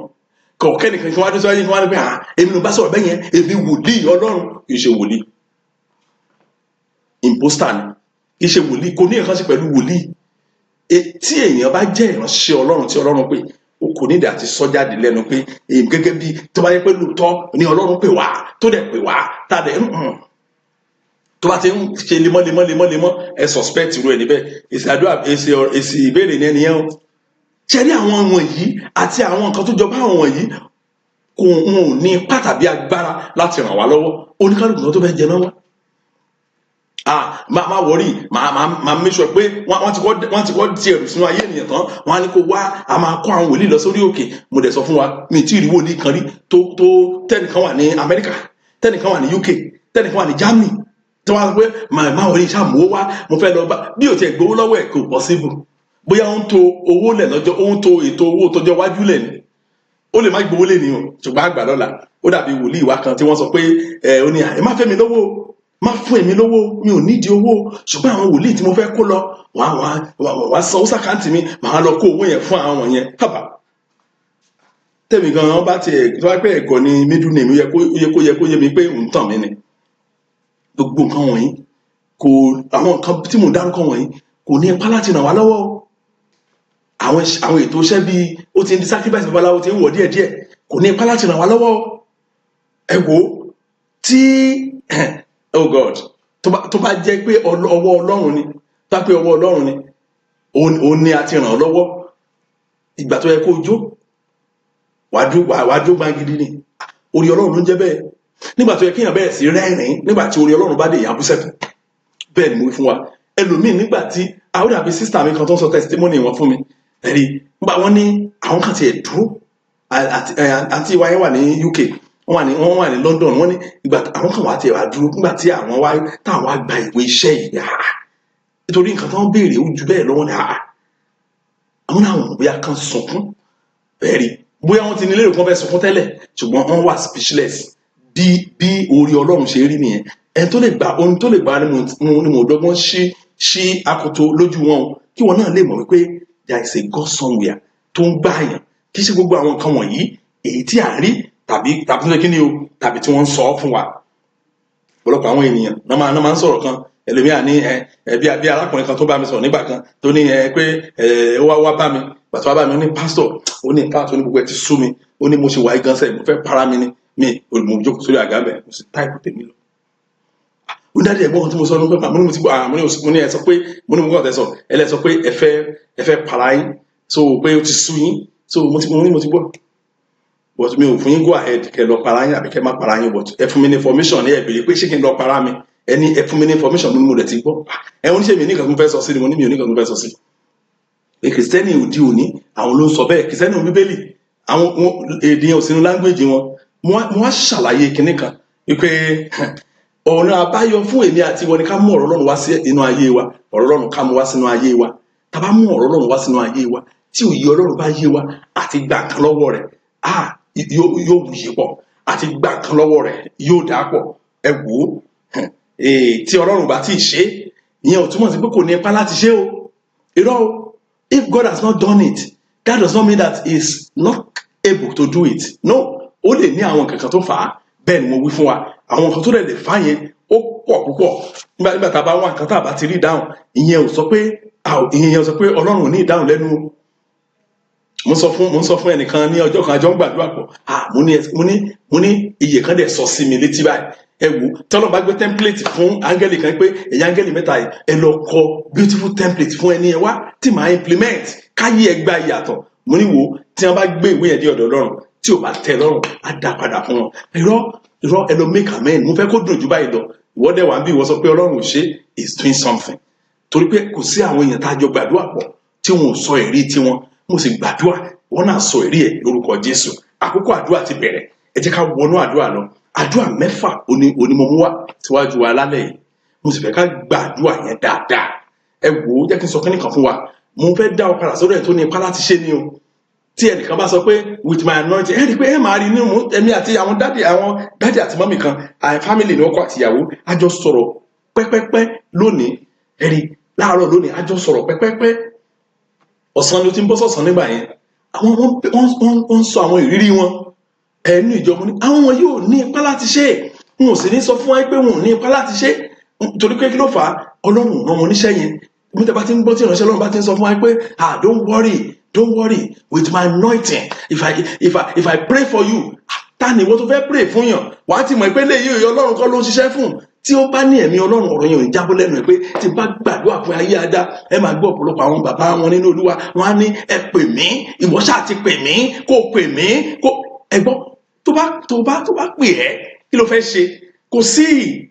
Kọ̀ọ̀kẹ́ nìkan kí wọ́n á dé síwájú, kí wọ́n á ní pé, "Ah, èmi ló bá sọ̀rọ̀ bẹ́ẹ̀ yẹn, èmi wòlíì Ọlọ́run." Kì í ṣe wòlíì, imposter ni. Kì í ṣe wòlíì, kò ní nǹkan ṣe pẹ̀lú wòlíì. Tí èèyàn bá jẹ́ ìránṣẹ́ Ọlọ́run tí Ọlọ́run pè, o kò ní ìdí àti sọ jáde lẹ́nu pé èmi gẹ́gẹ́ bí, tó bá yẹ pé lóòótọ́ ni Ọlọ́run pè wá, tó dẹ̀ pè wá, tá a dẹ̀ tó bá ti ń ṣe lemọ́ lemọ́ lemọ́ lemọ́, ẹ suspect irú ẹ níbẹ̀. Èsì àdúrà, èsì ìbéèrè ní ẹnìyẹn o. Ṣe rí àwọn wọ̀nyí àti àwọn nǹkan tó jọba, àwọn wọ̀nyí kò ń ò ní ipá tàbí agbára láti ràn wá lọ́wọ́. Oníkálukú kan tó fẹ́ jẹ náà wá, ah, má worry, má make sure pé wọ́n ti kọ́ di ẹrù sínú ayé ènìyàn tán. Wọ́n á ní kó wá, a máa kó àwọn wòlíì lọ sórí òkè. Mo dẹ̀ sọ fún wa, mi tí ì rí wòlíì kan rí tó tẹ́nìkan wà ní Amẹ́ríkà, tẹ́nìkan wà ní UK, tẹ́nìkan wà ní Germany, tí wọ́n á sọ pé má worry, ṣàmúwó wá, mo fẹ́ lọ bá. Bí ò tiẹ̀ gbowó lọ́wọ́ ẹ̀, kò possible. Bóyá ó ń to owó lẹ̀ lọ́jọ́, ó ń to ètò owó tọjọ́ iwájú lẹ̀ ni. Ó lè má gbowó lé ní o, ṣùgbọ́n àgbà lọ́la. Ó dàbí wòlíì wa kan tí wọ́n sọ pé ẹ ó ní, "Ẹ má fẹ́ mi lówó, má fún èmi lówó, mi ò nídìí owó, ṣùgbọ́n àwọn wòlíì tí mo fẹ́ kó lọ, wàá sanwó s'account mi, màá lọ kó owó yẹn fún àwọn yẹn." Hábà, tẹ̀mí gan-an bá tiẹ̀ tó wá pé ẹ̀gọ́ ni middle name, ó yẹ kó yé mi pé òun tàn mí ni. Gbogbo nǹkan wọ̀nyí kò, àwọn nǹkan tí mò ń dárúkọ wọ̀nyí kò ní ipá láti ràn wá lọ́wọ́ o. Àwọn ètò iṣẹ́ bíi ó ti ń di sacrifice, babaláwo ti ń wọ̀ díẹ̀díẹ̀, kò ní ipá láti ràn wá lọ́wọ́ o. Ẹ wò ó tí, oh God, tó bá jẹ́ pé ọwọ́ Ọlọ́run ni, tó bá pé ọwọ́ Ọlọ́run ni, òun ni a ti ràn ọ́ lọ́wọ́. Ìgbà tó yẹ kó jó, wàá dúró gbangidi ni. Orí Ọlọ́run ló ń jẹ́ bẹ́ẹ̀. Nígbà tó yẹ kéèyàn bẹ̀rẹ̀ sí rẹ́rìn-ín, nígbà tí orí Ọlọ́run bá dé, èèyàn bú sẹ́kún. Bẹ́ẹ̀ ni mo wí fún wa. Ẹlòmíì, nígbà tí àwọn dàbí sister mi kan tó ń sọ testimony wọn fún mi, ẹ̀rí nígbà wọ́n ní àwọn kan tiẹ̀ dúró, àǹtí wa yẹn wà ní UK, wọ́n wà ní London. Wọ́n ní ìgbà àwọn kan wà tiẹ̀ wá dúró, nígbà tí àwọn wá táwọn wá gba ìwé iṣẹ́ yìí, ah, nítorí nǹkan tó ń béèrè ó ju bẹ́ẹ̀ lọ́wọ́ ni. Ah, àwọn náà wọ́n bóyá kan sunkún bẹ́ẹ̀ rí, bóyá wọ́n ti ní lérò kí wọ́n fẹ́ sunkún tẹ́lẹ̀, ṣùgbọ́n wọ́n wà speechless. Bí orí Ọlọ́run ṣe rí nìyẹn. Ẹni tó lè gbà, ohun tó lè gbà ni mo dọ́gbọ́n ṣí akoto lójú wọn o, kí wọn náà lè mọ̀ wípé there is a God somewhere tó ń gbà yàn. Kì í ṣe gbogbo àwọn nǹkan wọ̀nyí èyí tí à ń rí tàbí tó ṣe kí ni o, tàbí tí wọ́n ń sọ fún wa. Ọ̀pọ̀lọpọ̀ àwọn ènìyàn náà máa ń sọ̀rọ̀ kan. Ẹlòmíà ní ẹ bí arákùnrin kan tó bá mi sọ̀rọ̀ nígbà kan, tó ní ẹ pé ẹ ó wá bá mi. Pàtó wá bá mi, ó ní, "Pásítọ̀," ó ní, "pásítọ̀," ó ní, "gbogbo ẹ ti sú mi." Ó ní, "Mo ṣe wáyé gan sẹ́yìn, mo fẹ́ para mi ni." Mi mo jókòó sórí àga bẹ̀, mo sì type tèmi lọ. Ó ní, "Daddy, ẹ̀gbọ́n kan tí mo sọ ní pépà." Mo ní, "Mo ti gbọ́." Mo ní, mo ní, ẹ sọ pé, mo ní, mo kàn tẹ sọ, ẹ lẹ sọ pé ẹ fẹ́ para yín, so pé ó ti sú yín. So mo ní, mo ti gbọ́, but mi ò fún yín go ahead kẹ́ lọ para yín àbí kẹ́ má para yín, but ẹ fún mi ní information ní. Ẹ béèrè pé ṣé kí n lọ para mi, ẹ ní ẹ fún mi ní information. Mo ní, mo dẹ̀ ti gbọ́. Ẹ oníṣẹ́ mi ní nǹkan tó fẹ́ sọ sí ni. Mo ní, mi ò ní nǹkan tó fẹ́ sọ sí. Pé Kìrìsìtẹ́nì òde òní, àwọn ló ń sọ bẹ́ẹ̀. Kìrìsìtẹ́nì Bíbélì, àwọn èdè yẹn ò sínú language wọn. Mo wá ṣàlàyé kinní kan wípé ọ̀nà àbáyọ fún èmi àti wọn ni ká mú ọ̀rọ̀ Ọlọ́run wá sí inú ayé wa. Ọ̀rọ̀ Ọlọ́run, ká mú wá sínú ayé wa. Tá bá mú ọ̀rọ̀ Ọlọ́run wá sínú ayé wa, tí òye Ọlọ́run bá yé wa, àti gbà kan lọ́wọ́ rẹ̀, ah, yóò wuyì pọ̀. Àti gbà kan lọ́wọ́ rẹ̀ yóò dà pọ̀. Ẹ wò ó, tí Ọlọ́run bá tí ì ṣe, ìyẹn ò túmọ̀ sí pé kò ní ipá láti ṣe o. Irọ́ o. If God has not done it, that does not mean that he is not able to do it. No, ó lè ní àwọn kankan tó fà á. Bẹ́ẹ̀ ni mo wí fún wa, àwọn nǹkan tó lè fà á yẹn, ó pọ̀ púpọ̀. Nígbà tá a bá wá nǹkan tá a bá ti rí ìdáhùn, ìyẹn ò sọ pé Ọlọ́run ò ní ìdáhùn lẹ́nu o. Mo sọ fún ẹnìkan ní ọjọ́ kan, àjọ ń gbàdúrà pọ̀. Ah, mo ní iye kan dẹ̀ sọ sí mi létí báyìí. Ẹ wò, tọ́lọ́ bá gbé template fún áńgẹ́lì kan pé ẹ̀yin áńgẹ́lì mẹ́ta yìí, ẹ lọ kọ beautiful template fún ẹni ẹ wá tí màá implement káyé ẹ gba ìyàtọ̀. Mo ní, wò, tí wọ́n bá gbé ìwé yẹn dé ọ̀dọ̀ Ọlọ́run, tí ò bá tẹ́ lọ́rùn, á dá padà fún wọn. Irọ́, irọ́, ẹ lọ make amend, mo fẹ́ kó dùn jù báyìí lọ. Ìwọ dẹ̀ wá ń bí, ìwọ sọ pé Ọlọ́run ò ṣe, is doing something, torí pé kò sí àwọn èèyàn tá a jọ gbàdúrà pọ̀ tí wọn ò sọ ẹ̀rí tiwọn. Mo sì gbàdúrà, wọn náà sọ ẹ̀rí ẹ̀ lórúkọ Jésù. Àkókò àdúrà ti bẹ̀rẹ̀. Ẹ jẹ́ ká wọnú àdúrà lọ. Àdúrà mẹ́fà onímọ̀mú wá síwájú wa lálẹ́ yìí. Mo sì fẹ́ ká gbàdúrà yẹn dáadáa. Ẹ wò ó, jẹ́ kí n sọ kínní kan fún wa. Mo fẹ́ dá ọ padà sọ́dọ̀ ẹ̀ tó ní ipá láti ṣe ni o. Tí ẹnìkan bá sọ pé, "With my anointing," ẹ rí i pé ẹ máa rí nínú ẹ̀mí àti àwọn daddy àti mummy kan, àwọn family ní, ọkọ àti ìyàwó, a jọ sọ̀rọ̀ pẹ́pẹ́pẹ́ lónìí. Ẹ rí láàárọ̀ lónìí, a jọ sọ̀rọ̀ pẹ́pẹ́pẹ́. Ọ̀sán ni ó ti ń bọ́ sọ̀sán nígbà yẹn. Àwọn wọ́n ń sọ àwọn ìrírí wọn ẹnu ìjọba ní àwọn wọn yóò ní ipá láti ṣe. Wọn ò sì ní sọ fún wa pé wọn ò ní ipá láti ṣe, torí pé kí ló fà á? Ọlọ́run rán wọn níṣẹ́ yẹn. Bí tẹ́ bá ti ń gbọ́ tí ìránṣẹ́ Ọlọ́run bá ti ń sọ fún wa pé, "Ah, don't worry, don't worry, with my anointing, if I pray for you," ta ni ìwọ tó fẹ́ pray fún yàn? Wàá ti mọ̀ pé léyìí, Ọlọ́run kọ́ ló ń ṣiṣẹ́ fún. Tí ó bá ní ẹ̀mí Ọlọ́run, ọ̀rọ̀ yẹn ò ní jábọ́ lẹ́nu ẹ̀ pé tí bá gbàdúrà fún ayé adá. Ẹ máa gbọ́ ọ̀pọ̀lọpọ̀ àwọn bàbá wọn nínú Olúwa, wọn á ní, "Ẹ pè mí, ìwọ ṣáà ti pè mí, kó pè mí kó." Ẹ gbọ́, tó bá pè ẹ́, kí ló fẹ́ ṣe? Kò sí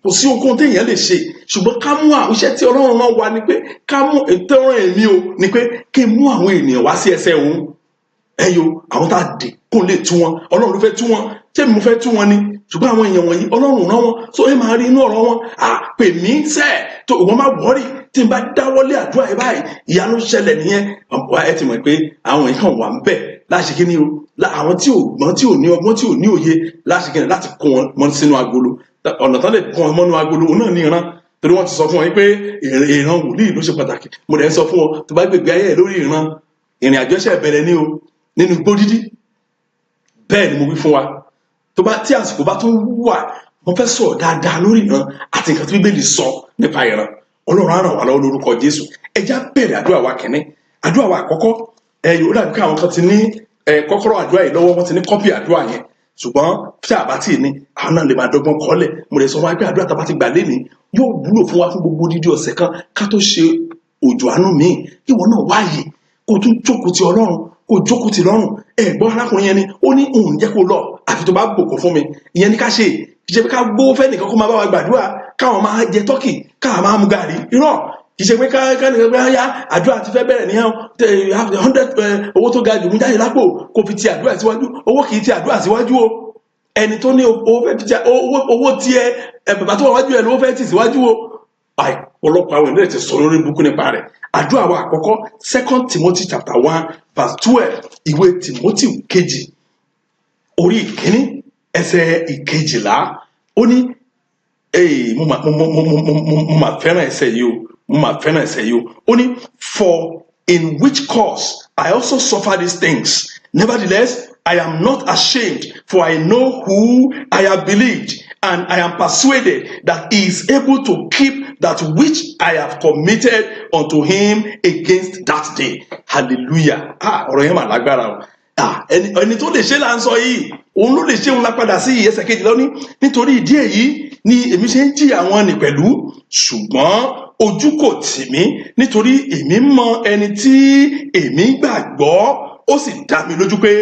ohunkóhun téèyàn lè ṣe. Ṣùgbọ́n ká mú àwọn iṣẹ́ tí Ọlọ́run rán wa ni pé ká mú ètò ọ̀rọ̀ èmi o ni pé kí n mú àwọn ènìyàn wá sí ẹsẹ̀ òun. Ẹyọ àwọn tá a dè kó lè tú wọn, Ọlọ́run ló fẹ́ tú wọn. Ṣé mo fẹ́ tú wọn ni? Ṣùgbọ́n àwọn èèyàn wọ̀nyí, Ọlọ́run rán wọn. So ẹ máa rí inú ọ̀rọ̀ wọn, à pè mí sẹ́ tó ìwọ́n má worry, tí n bá dáwọ́lé àdúrà yìí báyìí, ìyanu ṣẹlẹ̀ nìyẹn. Ẹ ti mọ̀ pé àwọn yìí kàn wà ń bẹ̀ láti kí ni o, àwọn tí ò gbọ́n, tí ò ní ọgbọ́n, tí ò ní òye, láti kí ni, láti kó wọn mọ́ sínú agolo. Ọ̀nà tán lè kó wọn mọ́nú agolo, òun náà ní ìran, torí wọ́n ti sọ fún wọn pé ìran wòlíì ló ṣe pàtàkì. Mo dẹ̀ ń sọ fún wọn, tó bá gbègbè ayé ẹ̀ lórí ìran, ìrìn àjò ẹ̀ṣẹ̀ bẹ̀rẹ̀ ní o nínú igbó dídí. Bẹ́ẹ̀ ni mo wí fún wa. Tó bá tí àsìkò bá tún wà, mo fẹ́ sọ̀rọ̀ dáadáa lórí ìran àti nǹkan tí Bíbélì sọ nípa ìran. Ọlọ́run á ràn wá lọ́wọ́ lórúkọ Jésù. Ẹ já bẹ̀rẹ̀ àdúrà wa kìíní. Àdúrà wa àkọ́kọ́, ẹ yóò dàbí pé àwọn kan ti ní ẹ kọ́kọ́rọ́ àdúrà yìí lọ́wọ́, wọ́n ti ní copy àdúrà yẹn. Ṣùgbọ́n tí a bá tì ní, àwọn náà lè máa dọ́gbọ́n kọ́lẹ̀. Mo lè sọ fún wa pé àdúrà tá a bá ti gbà lénìí yóò wúlò fún wa fún gbogbo odidi ọ̀sẹ̀ kan ká tó ṣe òjò àánú míì. Kí ìwọ náà wáyè kó tún jókòó ti Ọlọ́run, kó jókòó ti lọ́rùn. Ẹ gbọ́, arákùnrin yẹn ni ó ní òun jẹ́ kó lọ àfi tó bá bòkó fún mi. Ìyẹn ní ká ṣe. Kì í ṣe pé ká gbówó fẹ́ nìkan kó máa bá wa gbàdúrà, káwọn máa jẹ turkey, káwọn máa mu gàrí. Irọ́. Kì í ṣe pé ká nìkan pé yá, àdúrà ti fẹ́ bẹ̀rẹ̀ ní 100, owó tó ga jù mú jáde lápò kó fi ti àdúrà síwájú. Owó kì í ti àdúrà síwájú o. Ẹni tó ní owó fẹ́ fi ti owó tiẹ̀ ẹ, bàbá tó wà wájú ẹ lówó fẹ́ tì síwájú o. Ọ̀pọ̀lọpọ̀ àwọn ènìyàn ti sọ lórí burúkú nípa rẹ̀. Àdúrà wa àkọ́kọ́, Second Timothy chapter 1 verse 12, ìwé Timothy kejì orí ìkíní ẹsẹ̀ 12, ó ní, ee, mo ma mo mo mo mo mo mo ma fẹ́ràn ẹsẹ̀ yìí o, mo ma fẹ́ràn ẹsẹ̀ yìí o. Ó ní, "For in which cause I also suffer these things. Nevertheless, I am not ashamed, for I know who I have believed, and I am persuaded that he is able to keep that which I have committed unto him against that day." Hallelujah. Ah, ọ̀rọ̀ yẹn mà lágbára o. Ah, ẹni tó lè ṣe là ń sọ yìí, òun ló lè ṣe. Òun la padà sí ẹsẹ̀ 12 ní, "Nítorí ìdí èyí ni èmi ṣe ń jìyà wọn nì pẹ̀lú, ṣùgbọ́n ojú kò tì mí, nítorí èmi mọ ẹni tí èmi gbàgbọ́, ó sì dá mi lójú pé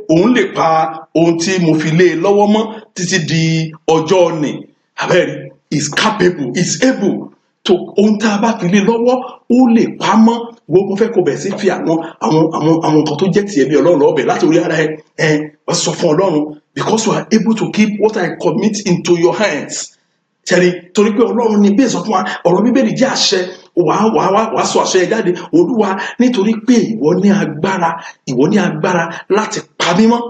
òun lè pa ohun tí mo fi lé e lọ́wọ́ mọ́ títí di ọjọ́ nì." Abẹ́rẹ́, is capable, is able to, ohun tá a bá fi lé lọ́wọ́, ó lè pa mọ́. Gbogbo fẹ́ kó bẹ̀ sí fi àwọn nǹkan tó jẹ́ tiẹ̀ bí Ọlọ́run lọ́wọ́ bẹ̀ láti orí ara ẹ. Ẹ wọ́n sọ fún Ọlọ́run, "Because you are able to keep what I commit into your hands." Tẹ̀rí, torí pé Ọlọ́run ní bí sọ fún wa, ọ̀rọ̀ Bíbélì jẹ́ àṣẹ. Wàá sọ àṣẹ yẹn jáde. "Olúwa, nítorí pé ìwọ ní agbára, ìwọ ní agbára láti pa mí mọ́,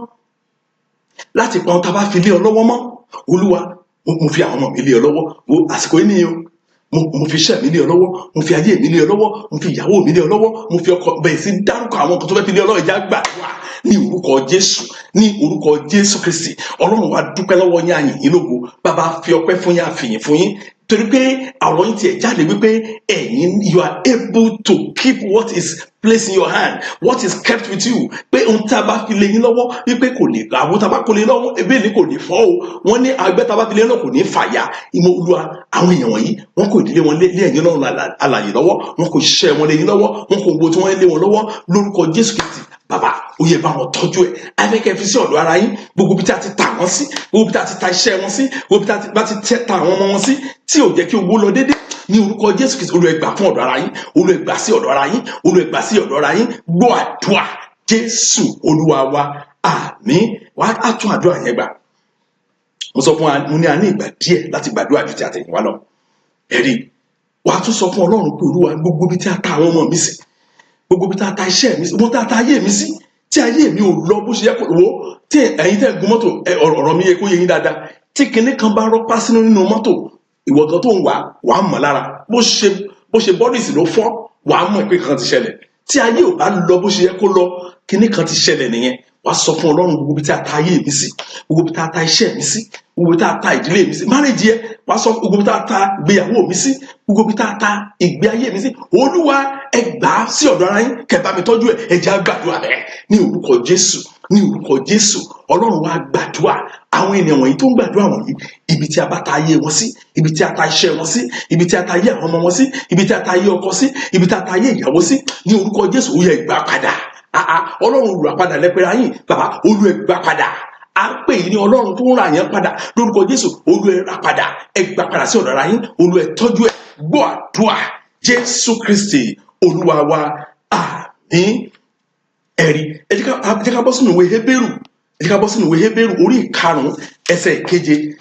láti pa ohun tá a bá fi lé ọ lọ́wọ́ mọ́. Olúwa, mo fi àwọn ọmọ mi lé ọ lọ́wọ́." Wo àsìkò yìí nìyẹn o. Mo fi iṣẹ́ mi lé ọ lọ́wọ́, mo fi ayé mi lé ọ lọ́wọ́, mo fi ìyàwó mi lé ọ lọ́wọ́, mo fi ọkọ bẹ̀rẹ̀ sí dárúkọ àwọn nǹkan tó fẹ́ fi lé ọ lọ́wọ́. Ìjà gbàdúrà ní orúkọ Jésù, ní orúkọ Jésù Kristi. Ọlọ́run wa, dúpẹ́ lọ́wọ́ yín, àyìn yín lógo. Bàbá, fi ọpẹ́ fún yín, àfìyìn fún yín, torí pé àwọn yín tiẹ̀ jáde wípé ẹ̀yin, you are able to keep what is placed in your hand, what is kept with you, pé ohun tí a bá fi lé yín lọ́wọ́, wípé kò lè, àwọn tí a bá kó lé lọ́wọ́ ebe ní kò lè fọ́ o. Wọ́n ní agbẹ́ tí a bá fi lé lọ́wọ́ kò ní fàya. Ìmọ̀ Olúwa, àwọn èèyàn wọ̀nyí, wọ́n kò ìdílé wọn lé ẹ̀yin Ọlọ́run alààyè lọ́wọ́, wọn kò ṣiṣẹ́ wọn lé yín lọ́wọ́, wọn kò gbogbo tí wọ́n lé wọn lọ́wọ́ lórúkọ Jésù Kristi. Bàbá, ó yẹ bá wọn tọ́jú ẹ̀. Afẹ́kẹ́ fi sí ọ̀dọ̀ ara yín gbogbo bí tí a ti ta wọ́n sí, gbogbo bí tí a ti ta iṣẹ́ wọn sí, gbogbo bí tí a ti bá ti ta àwọn ọmọ wọn sí, tí ò jẹ́ kí owó lọ déédéé, ní orúkọ Jésù Kristi. Olúwa, gbà fún ọ̀dọ̀ ara yín. Olúwa, gbà sí ọ̀dọ̀ ara yín. Olúwa, gbà sí ọ̀dọ̀ ara yín. Gbọ́ àdúrà, Jésù Olúwa wa, àmín. Wàá á tún àdúrà yẹn gbà. Mo sọ fún wa, mo ní a ní ìgbà díẹ̀ láti gbàdúrà ju ti àtẹ̀yìnwá lọ. Ẹ̀rí, wàá tún sọ fún Ọlọ́run pé, "Olúwa, gbogbo ibi tí a ta àwọn ọmọ mi sí, gbogbo ibi tí a ta iṣẹ́ mi sí, gbogbo tí a ta ayé mi sí, tí ayé mi ò lọ bó ṣe yẹ kó wò." Tí ẹ̀yin tẹ́ gun mọ́tò, ọ̀rọ̀ mi yẹ kó yé yín dáadáa. Tí kinní kan bá rọ́pá sínú nínú mọ́tò, ìwọ kan tó ń wà, wàá mọ̀ lára. Bó ṣe bọ́dìsì ló fọ́, wàá mọ̀ pé kan ti ṣẹlẹ̀. Tí ayé ò bá lọ bó ṣe yẹ kó lọ, kinní kan ti ṣẹlẹ̀ nìyẹn. Wàá sọ fún Ọlọ́run, gbogbo ibi tí a ta ayé mi sí, gbogbo ibi tí a ta iṣẹ́ mi sí, gbogbo ibi tí a ta ìdílé mi sí, marriage yẹ, wàá sọ gbogbo ibi tí a ta ìgbéyàwó mi sí, gbogbo ibi tí a ta ìgbé ayé mi sí, Olúwa, ẹ gbà á sí ọ̀dọ̀ ara yín, kẹ́ bá mi tọ́jú ẹ̀. Ẹ jẹ́ á gbàdúrà bẹ́ẹ̀ ní orúkọ Jésù, ní orúkọ Jésù. Ọlọ́run wa, gbàdúrà àwọn ènìyàn wọ̀nyí tó ń gbàdúrà wọ̀nyí, ibi tí a bá ta ayé wọn sí, ibi tí a ta iṣẹ́ wọn sí, ibi tí a ta ayé àwọn ọmọ wọn sí, ibi tí a ta ayé ọkọ sí, ibi tí a ta ayé ìyàwó sí, ní orúkọ Jésù, ó yẹ ìgbà padà. Ah ah, Ọlọ́run olùràpadà lẹ́pẹ̀rẹ̀ ayín. Bàbá, Olú ẹ gbà padà. À ń pè yín ní Ọlọ́run tó ń ra yẹn padà. Lórúkọ Jésù, Olú ẹ rà padà, ẹ gbà padà sí ọ̀dọ̀ ara yín. Olú ẹ tọ́jú ẹ. Gbọ́ àdúrà, Jésù Kristi Olúwa wa, àmín. Ẹ̀rí, ẹ jẹ́ ká bọ́ sínú ìwé Hébérù. Ẹ jẹ́ ká bọ́ sínú ìwé Hébérù orí 5, ẹsẹ̀ 7,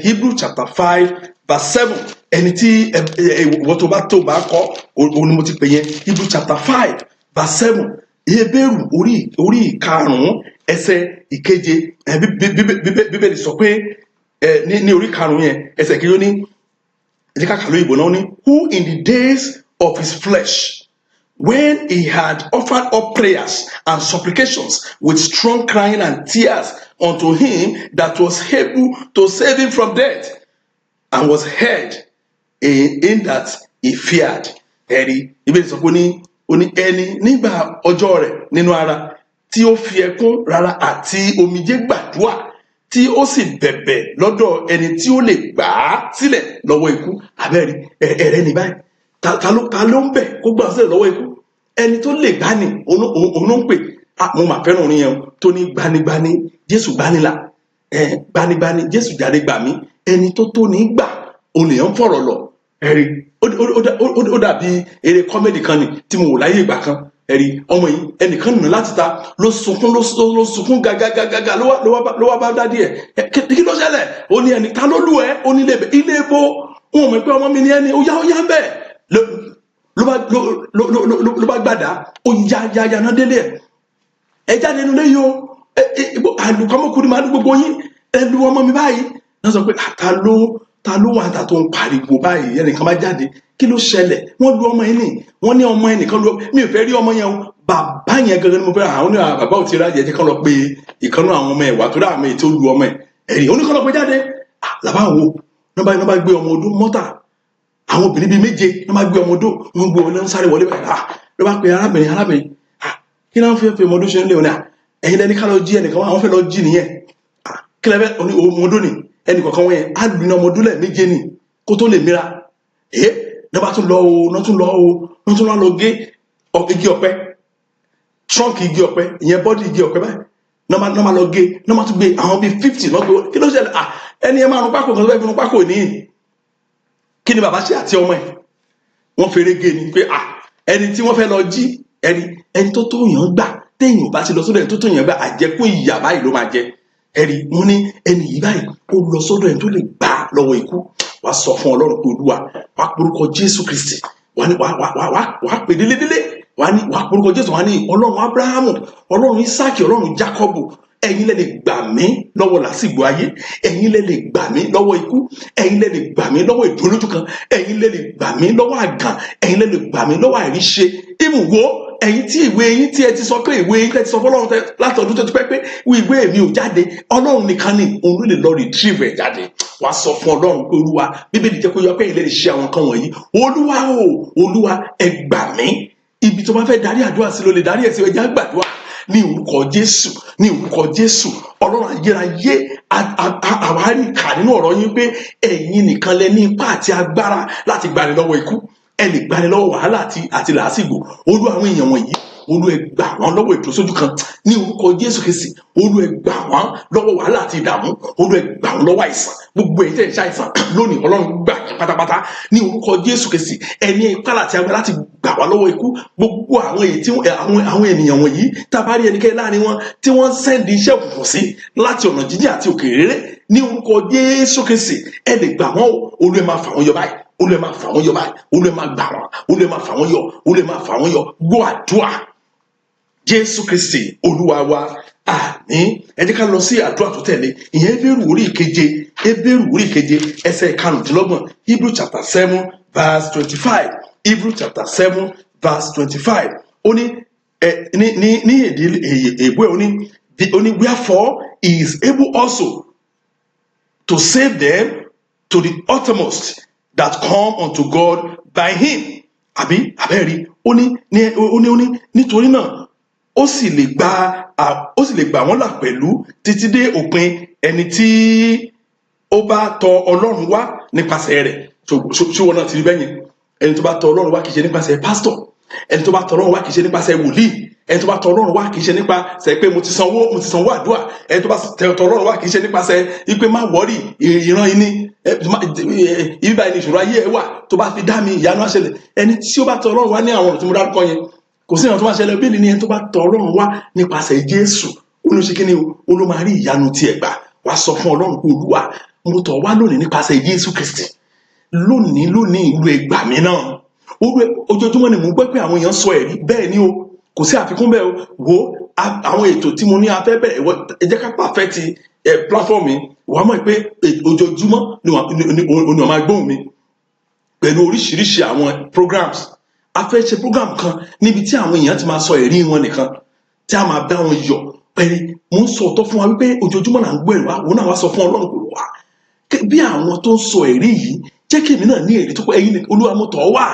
Hebrew chapter 5 verse 7. Ẹni tí ẹ ẹ ìwọ tó bá kọ́, òun ni mo ti pè yẹn, Hebrew chapter 5 verse 7. Hébérù orí 5, ẹsẹ̀ 7. Bíbélì sọ pé ní orí 5 yẹn, ẹsẹ̀ 7, ó ní, ẹ jẹ́ ká kà lóyìnbó náà, ó ní, "Who in the days of his flesh, when he had offered up prayers and supplications with strong crying and tears unto him that was able to save him from death, and was heard in that he feared." Ẹ̀rí, Ìbéèrè sọ pé ó ní ẹni nígbà ọjọ́ rẹ̀ nínú ara, tí ó fi ẹkún rárá àti omijé gbàdúrà, tí ó sì bẹ̀bẹ̀ lọ́dọ̀ ẹni tí ó lè gbà á sílẹ̀ lọ́wọ́ ikú. Abẹ́rẹ́ ẹ̀rẹ́ ní báyìí, ta ló ń bẹ̀ kó gbà á sílẹ̀ lọ́wọ́ ikú? Ẹni tó lè gbà ní òun ló ń pè. Ah, mo mà fẹ́ràn orin yẹn o, tó ní, "Gbanigbani Jésù gbanilà, gbanigbani Jésù jáde gbà mí." Ẹni tó tó ní gbà, òun lèèyàn ń fọ̀rọ̀ lọ. Ẹ̀rí, ó dàbí eré comedy kan ni tí mo wò láyé ìgbà kan. Ẹ̀rí, ọmọ yìí, ẹnìkan nà láti ta, ló sunkún, ló sunkún gàgàgàgà, ló wá bá daddy ẹ̀. Kí ló ṣẹlẹ̀? Ó ní, "Ẹni ta ló lù ẹ́?" Ó ní, "Ilé ilé ibo wọn mọ̀ pé ọmọ mi ní ẹni." Ó yá, ó yá bẹ́ẹ̀, ló bá ló ló ló ló ló bá gbàdá, ó yá yá yá náà délé ẹ̀. "Ẹ jáde nínú ilé yìí o. Ẹ ẹ àlùkọ́mọkùnrin máa ní gbogbo yín." Ẹ lu ọmọ mi báyìí. Wọ́n sọ pé, "Ah, ta ló wà ta tó ń pariwo báyìí?" Ẹnìkan bá jáde, "Kí ló ṣẹlẹ̀?" "Wọ́n lu ọmọ yẹn ni." Wọ́n ní ọmọ ẹnìkan lu. "Mi ò fẹ́ rí ọmọ yẹn o, bàbá yẹn gangan ni mo fẹ́." Àwọn ní bàbá ò ti rájẹ, jẹ́ kán lọ pé ìkànnú àwọn ọmọ ẹ̀ wà tó dá àmì ètò lu ọmọ ẹ̀ ẹ̀rí oníkan lọ pé jáde. Ah, làbá wo nọ́mbà gbé ọmọ ọdún mọ́tà, àwọn obìnrin bíi méje ló máa gbé ọmọ odó, wọn gbé wọlé, ń sáré wọlé báyìí. Ah, ló bá pe arábìnrin, "Arábìnrin, ah, kí náà fẹ́ fi ọmọ odó ṣe ń lé?" Wọn ni, "Ah, ẹ̀yin lẹni ká lọ jí ẹnìkan wá, àwọn fẹ́ lọ jí nìyẹn. Ah, kí lẹ fẹ́?" Oní ọmọ odó ni ẹnì kọ̀ọ̀kan wọn yẹn á lù ní ọmọ odó lẹ̀ méje ni kó tó lè mira. Ẹ ní bá tún lọ o, ní tún lọ o, ní tún lọ gé igi ọ̀pẹ, trunk igi ọ̀pẹ ìyẹn, body igi ọ̀pẹ báyìí ní wọ́n máa lọ gé, ní wọ́n máa tún gbé àwọn bíi 50 lọ́gbé. "Kí ló ṣẹlẹ̀?" "Ah, ẹni ẹ máa rún pákó kan tó fẹ́ fi rún pákó nìyí." Kí ni bàbá ṣe àti ọmọ ẹ̀? Wọ́n fèrè gé ni pé, ah, ẹni tí wọ́n fẹ́ lọ jí, ẹni tó tó yàn gbà, téèyàn bá ti lọ sọ́dọ̀ ẹni tó tó yàn gbà, àjẹkù ìyà báyìí ló máa jẹ. Ẹ̀rí wọ́n ní ẹni yìí báyìí, ó lọ sọ́dọ̀ ẹni tó lè gbà lọ́wọ́ ikú. Wàá sọ fún Ọlọ́run pé, "Olúwa." Wàá porúkọ Jésù Kristi, wàá ní wàá pè délédélé, wàá ní, wàá porúkọ Jésù, wàá ní, "Ọlọ́run Abrahamu, Ọlọ́run Isaki, Ọlọ́run Jacobu, ẹ̀yin lẹ lè gbà mí lọ́wọ́ làásìgbò ayé, ẹ̀yin lẹ lè gbà mí lọ́wọ́ ikú, ẹ̀yin lẹ lè gbà mí lọ́wọ́ ìdúrójú kan, ẹ̀yin lẹ lè gbà mí lọ́wọ́ àgàn, ẹ̀yin lẹ lè gbà mí lọ́wọ́ àìríṣe." Ìmùwò ẹ̀yin tí ìwé yín tí ẹ ti sọ pé ìwé yín tẹ́ ti sọ fọ́lọ́run láti ọdún tó ti pẹ́ pé ìwé mi ò jáde, Ọlọ́run nìkan ni òun ló lè lọ retrieve ẹ̀ jáde. Wàá sọ fún Ọlọ́run pé, "Olúwa, Bíbélì jẹ́ kó yọ pé ìlérí ṣe àwọn kan wọ̀nyí. Olúwa o, Olúwa, ẹ gbà mí." Ibi tó bá fẹ́ darí àdúrà sí ló lè darí ẹ̀ sí. Ẹja gbàdúrà ní orúkọ Jésù. Ní orúkọ Jésù, Ọlọ́run ayérayé, àwárí kà nínú ọ̀rọ̀ yín pé ẹ̀yin nìkan lẹ ní ipá àti agbára láti gbani lọ́wọ́ ikú, ẹ lè gbani lọ́wọ́ wàhálà àti làásìgbò. Olú, àwọn èèyàn wọ̀nyí, Olú, ẹ gbà wọ́n lọ́wọ́ ìdúrósójú kan ní orúkọ Jésù Kristi. Olú, ẹ gbà wọ́n lọ́wọ́ wàhálà àti ìdààmú. Olú, ẹ gbà wọ́n lọ́wọ́ àìsàn. Gbogbo èyí tẹ̀ ń ṣàìsàn lónìí, Ọlọ́run gbà yín pátápátá ní orúkọ Jésù Kristi. Ẹ ní ipá àti agbára láti gbà wá lọ́wọ́ ikú. Gbogbo àwọn èyí tí àwọn ènìyàn wọ̀nyí, tá a bá rí ẹnikẹ́ni láàrin wọn tí wọ́n send iṣẹ́ òkùnkùn sí láti ọ̀nà jíjìn àti òkèèrè rere, ní orúkọ Jésù Kristi, ẹ lè gbà wọ́n o. Olú, ẹ máa fà wọ́n yọ báyìí. Olú, ẹ máa fà wọ́n yọ báyìí. Olú, ẹ máa gbà wọ́n. Olú, ẹ máa fà wọ́n yọ. Olú, ẹ máa fà wọ́n yọ. Gbọ́ àdúrà, Jésù Kristi Olúwa wa, àmín. Ẹ jẹ́ ká lọ sí àdúrà tó tẹ̀lé ìyẹn, Hébérù orí ìkeje, Hébérù orí ìkeje, ẹsẹ̀ 25, Hebrew chapter 7 verse 25, Hebrew chapter 7 verse 25. Ó ní ẹ ní èdè èbó ẹ, ó ní, "Wherefore he is able also to save them to the uttermost that come unto God by him." Àbí àbẹ́ẹ̀rí? Ó ní nítorí náà ó sì lè gbà wọ́n là pẹ̀lú títí dé òpin ẹni tí ó bá tọ Ọlọ́run wá nípasẹ̀ rẹ̀. Ṣé wọn náà ti rí bẹ́yẹn? Ẹni tó bá tọ Ọlọ́run wá, kì í ṣe nípasẹ̀ pásítọ̀. Ẹni tó bá tọ Ọlọ́run wá, kì í ṣe nípasẹ̀ wòlíì. Ẹni tó bá tọ Ọlọ́run wá, kì í ṣe nípasẹ̀ pé mo ti sanwó àdúrà. Ẹni tó bá tọ Ọlọ́run wá, kì í ṣe nípasẹ̀ ipe má worry, ìran yìí ní ibi báyìí ní ìṣòro ayé ẹ wà, tó bá fi dá mi, ìyanu á ṣẹlẹ̀. Ẹni tí ó bá tọ Ọlọ́run wá ní àwọn ọ̀nà tí mo dárúkọ yẹn, kò sí ìran tó máa ṣẹlẹ̀. Bíbélì ní ẹni tó bá tọ Ọlọ́run wá nípasẹ̀ Jésù, ó ló ṣe kí ni o? Ó ló máa rí ìyanu tiẹ̀ gbà. Wá sọ fún Ọlọ́run pé, "Olúwa, mo tọ̀ wá lónìí nípasẹ̀ Jésù Kristi. Lónìí lónìí, ìlú ẹgbà mi náà." Ojoojúmọ́ ni mò ń gbọ́ pé àwọn èèyàn sọ ẹ̀rí. Bẹ́ẹ̀ ni o, kò sí àfikún bẹ́ẹ̀ o. Wo àwọn ètò tí mo ní a fẹ́ bẹ̀rẹ̀, ẹ jẹ́ ká perfect ẹ platform mi. Wàá mọ̀ pé ojoojúmọ́ ni wàá máa gbóhùn mi pẹ̀lú oríṣiríṣi àwọn programs. A fẹ́ ṣe program kan níbi tí àwọn èèyàn ti máa sọ ẹ̀rí wọn nìkan, tí a máa bá wọn yọ̀ pẹ̀lú. Mo ń sọ ọ̀tọ̀ fún wa wípé ojoojúmọ́ là ń gbọ́ ẹ̀rí wa. Òun náà wá sọ fún Ọlọ́run kò wá bí àwọn tó ń sọ ẹ̀rí yìí, jẹ́ kí èmi náà ní ẹ̀rí tó pé. Ẹ̀yin Olúwa, mo tọ̀ ọ́ wá,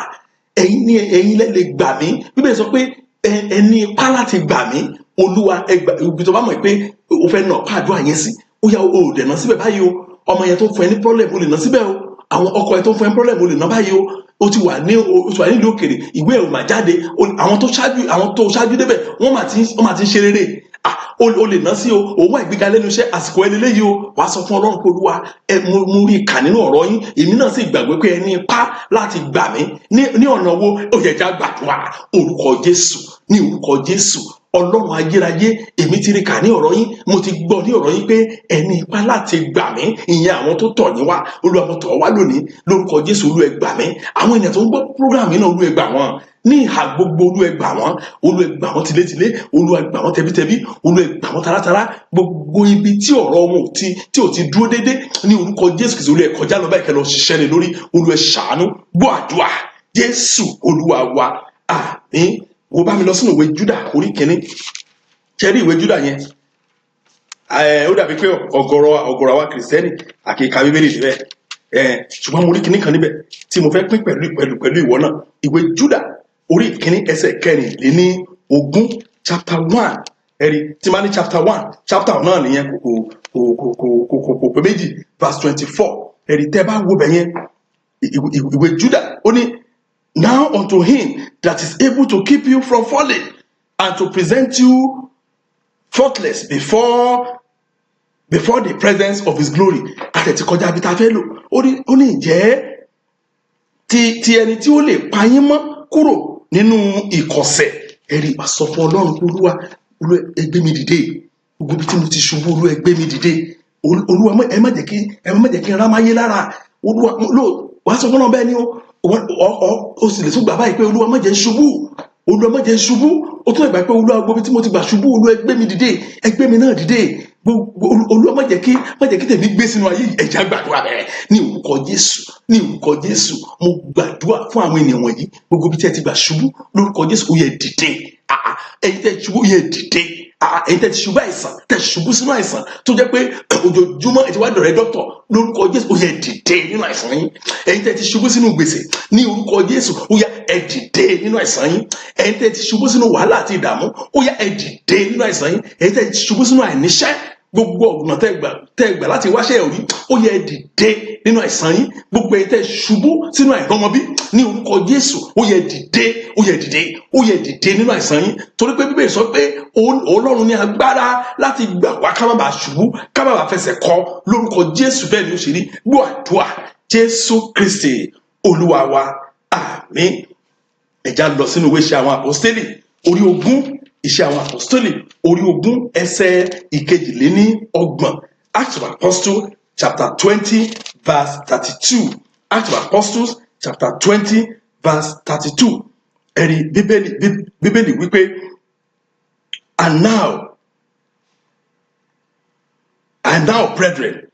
ẹ̀yin ní, ẹ̀yin lẹ lè gbà mí. Bíbélì sọ pé ẹ ní ipá láti gbà mí. Olúwa, ẹ gbà. Ibi tó bá mọ̀ pé o fẹ́ nà pàdúrà yẹn sí, ó yá o, ò dẹ̀ ná síbẹ̀ báyìí o. Ọmọ yẹn tó fún ẹ ní problem, o lè ná síbẹ̀ o. Àwọn ọkọ ẹ tó fún ẹ ní problem, o lè ná báyìí o. O ti wà nílùú òkèrè, ìwé ẹ̀ ò mà jáde. Àwọn tó ṣáájú débẹ̀, wọ́n mà ti ń ṣe rere. Ah, o lè ná sí o. Òun wà ìgbéga lẹ́nu iṣẹ́, àsìkò ẹni léyìí o. Wàá sọ fún Ọlọ́run pé, "Olúwa, ẹ mo rí ìkà nínú ọ̀rọ̀ yín, èmi náà sì gbàgbé pé ẹ ní ipá láti gbà mí ní ọ̀nà wo." Ó yẹ já gbàdúrà. Orúkọ Jésù, ní orúkọ Jésù, Ọlọ́run ayérayé, èmi ti rí kà ní ọ̀rọ̀ yín, mo ti gbọ́ ní ọ̀rọ̀ yín pé ẹ ní ipá láti gbà mí, ìyẹn àwọn tó tọ̀ yín wá. Olúwa, mo tọ̀ wá lónìí lórúkọ Jésù. Olúwa, ẹ gbà mí. Àwọn ènìyàn tó ń gbọ́ program yìí náà, Olúwa, ẹ gbà wọ́n. Ní ìhà gbogbo, Olúwa gbà wọ́n. Olúwa gbà wọ́n tilétilé, Olúwa gbà wọ́n tẹbítẹbí, Olúwa gbà wọ́n taratara. Gbogbo ibi tí ọ̀rọ̀ wọn ò ti tí ò ti dúró déédé, ní orúkọ Jésù Kristi, Olúwa kọjá lọ báyìí, kẹ́ lọ ṣiṣẹ́ lé lórí. Olúwa ṣàánú, gbọ́ àdúrà. Jésù Olúwa wa, àmín. Wo, bá mi lọ sínú ìwé Júdà orí 1. Ṣe rí ìwé Júdà yẹn? Ó dàbí pé ọ̀gọ̀rọ̀ àwa Kìrìsìtẹ́nì àkèkà Bíbélì níbẹ̀ ẹ, ṣùgbọ́n mo rí kinní kan níbẹ̀ tí mo fẹ́ pín pẹ̀lú ìwọ náà. Ìwé Júdà orí 1, ẹsẹ̀ 24, chapter 1. Ẹ̀rí tí máa ní chapter 1, chapter náà nìyẹn, kò pé méjì, verse 24. Ẹ̀rí tẹ́ bá wo bẹ̀ yẹn, ìwé Júdà, ó ní, "Now unto him that is able to keep you from falling and to present you faultless before the presence of his glory." Àtẹ̀tí kọjá ibi tá a fẹ́ lò. Ó ní ìjẹ́ ti ẹni tí ó lè pa yín mọ́ kúrò nínú ìkọ̀sẹ̀. Ẹ̀rí, wá sọ fún Ọlọ́run pé, "Olúwa, Olúwa, ẹ gbé mi dìde. Gbogbo ibi tí mo ti ṣubú, Olúwa, ẹ gbé mi dìde. Olúwa, ẹ má jẹ́ kí n rámáyé lára. Olúwa ló." Wàá sọ fún Ọlọ́run bẹ́ẹ̀ ni ó ó sì lè tún gbà báyìí pé, "Olúwa, má jẹ́ n ṣubú. Olúwa, má jẹ́ n ṣubú." Ó tún lè gbà pé, "Olúwa, gbogbo ibi tí mo ti gbà ṣubú, Olúwa, ẹ gbé mi dìde, ẹ gbé mi náà dìde. Gbogbo Olúwa, má jẹ́ kí tèmi gbé sínú ayé yìí." Ẹ jẹ́ á gbàdúrà bẹ́ẹ̀ ní orúkọ Jésù. Ní orúkọ Jésù, mo gbàdúrà fún àwọn ènìyàn wọ̀nyí. Gbogbo ibi tí ẹ ti gbà ṣubú, lórúkọ Jésù, ó yẹ dìde. Ah, ah, ẹ̀yin tẹ́ ṣubú, ó yẹ dìde. Ah, ah, ẹ̀yin tẹ́ ti ṣubú àìsàn, tẹ́ ṣubú sínú àìsàn tó jẹ́ pé ojoojúmọ́ ẹ ti wá dọ̀rẹ́ dọ́kítọ̀, lórúkọ Jésù, ó yẹ dìde nínú àìsàn yín. Ẹ̀yin tẹ́ ti ṣubú sínú gbèsè, ní orúkọ Jésù, ó yá, ẹ dìde nínú àìsàn yín. Ẹ̀yin tẹ́ ti ṣubú sínú wàhálà àti ìdààmú, ó yá, ẹ dìde nínú àìsàn yín. Ẹ̀yin tẹ́ ti ṣubú sínú àìníṣẹ́, gbogbo ọ̀nà tẹ́ gbà láti wáṣẹ́ òrí, ó yẹ, ẹ dìde nínú àìsàn yín. Gbogbo ẹ̀yin tẹ́ ṣubú sínú àìrọ́mọbí, ní orúkọ Jésù, ó yẹ dìde, ó yẹ dìde, ó yẹ dìde nínú àìsàn yín, torí pé Bíbélì sọ pé Ọlọ́run ní agbára láti gbà wá ká má bàa ṣubú, ká má bàa fẹsẹ̀ kọ. Lórúkọ Jésù, bẹ́ẹ̀ ni ó ṣe rí. Gbọ́ àdúrà. Jésù Kristi Olúwa wa, àmín. Ẹ jẹ́ á lọ sínú ìwé Iṣẹ́ Àwọn Àpọ́stélì orí 20. Iṣẹ́ Àwọn Àpọ́stélì orí 20, ẹsẹ̀ 32. Acts of Apostles chapter 20 verse 32. Acts of Apostles chapter 20 verse 32. Ẹ̀rí, Bíbélì wípé, "And now, brethren,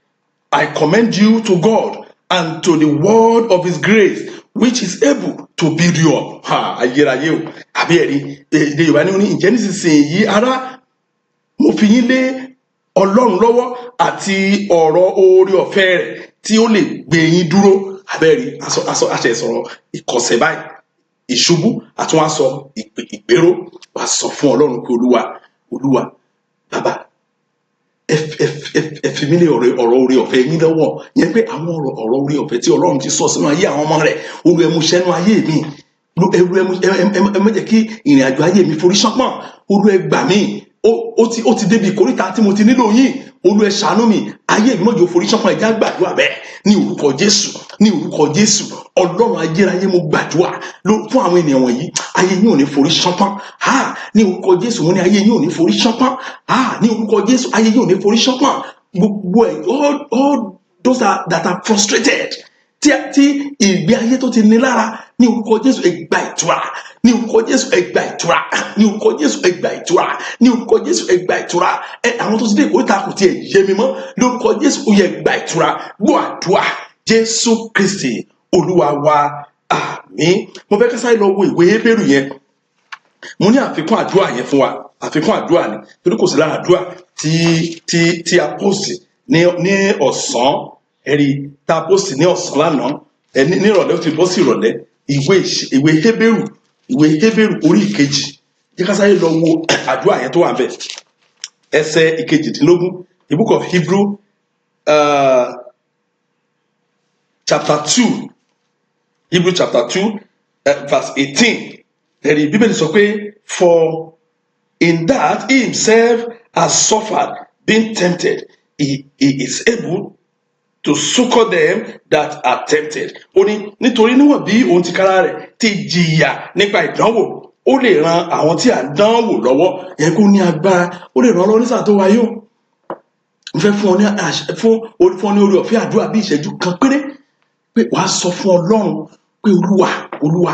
I commend you to God and to the word of his grace, which is able to build you up." Ha, ayérayé o! Àbí ẹ̀rí èdè Yorùbá ní, "Ǹjẹ́ nísinsìnyí, ará, mo fi yín lé Ọlọ́run lọ́wọ́ àti ọ̀rọ̀ oore ọ̀fẹ́ rẹ̀ tí ó lè gbé yín dúró." Àbẹ́ẹ̀rí aṣọ àṣẹ ìsọ̀rọ̀ ìkọ̀sẹ̀ báyìí, ìṣubú, àtúnwá sọ ìgbéró. Wàá sọ fún Ọlọ́run pé, "Olúwa, Olúwa bàbá, ẹ fi mí lé ọ̀rọ̀ oore ọ̀fẹ́ yín lọ́wọ́." Yẹn pé àwọn ọ̀rọ̀ oore ọ̀fẹ́ tí Ọlọ́run ti sọ sínú ayé àwọn ọmọ rẹ̀, Olú, ẹ mú sẹ́nu ayé mi. Ẹrú, ẹ má jẹ́ kí ìrìn àjò ayé mi forí ṣánpọ́n. Olú, ẹ gbà mí. Ó ti débi ìkóríta tí mo ti nílò yín. Olú, ẹ ṣàánú mi. Ayé mi mọ̀jọ́ forí ṣánpọ́n. Ẹ jẹ́ á gbàdúrà bẹ́ẹ̀ ní orúkọ Jésù. Ní orúkọ Jésù, Ọlọ́run ayérayé, mo gbàdúrà fún àwọn ènìyàn wọ̀nyí. Ayé yín ò ní forí ṣánpọ́n. Ha, ní orúkọ Jésù, mo ní ayé yín ò ní forí ṣánpọ́n. Ha, ní orúkọ Jésù, ayé yín ò ní forí ṣánpọ́n. Gbogbo ẹ, all those that are frustrated, tí ìgbé ayé tó ti ní lára, ní orúkọ Jésù, ẹ gba ìtura. Ní orúkọ Jésù, ẹ gba ìtura. Ní orúkọ Jésù, ẹ gba ìtura. Ní orúkọ Jésù, ẹ gba ìtura. Ẹ àwọn tó ti dé ìkórìtà kò tiẹ̀ yé mi mọ́, lórúkọ Jésù, ó yẹ gba ìtura. Gbọ́ àdúrà. Jésù Kristi Olúwa wa, àmín. Mo fẹ́ ká sáré lọ wo ìwé Hébérù yẹn. Mo ní àfikún àdúrà yẹn fún wa. Àfikún àdúrà ni, torí kò sí lára àdúrà tí a post ní ọ̀sán. Ẹ̀rí tá a post ní ọ̀sán lánàá, ẹ ní ìrọ̀lẹ́, ó ti bọ́ sí ìrọ̀lẹ́. Ìwé Hébérù, ìwé Hébérù orí 2. Jẹ́ ká sáré lọ wo àdúrà yẹn tó wà níbẹ̀, ẹsẹ̀ 18. The book of Hebrew, chapter 2, Hebrew chapter 2, verse 18. Ẹ̀rí, Bíbélì sọ pé, "For in that he himself has suffered being tempted, he is able to succor them that are tempted." Ó ní nítorí níwọ̀n bí òun tìkára rẹ̀ ti jìyà nípa ìdánwò, ó lè ran àwọn tí à ń dánwò lọ́wọ́. Yẹn kó ní agbára, ó lè ràn ọ́ lọ́wọ́ nísà tó wáyé o. Mo fẹ́ fún ọ ní àṣẹ, fún ọ ní oore ọ̀fẹ́ àdúrà bí ìṣẹ́jú kan péré, pé wàá sọ fún Ọlọ́run pé, "Olúwa, Olúwa,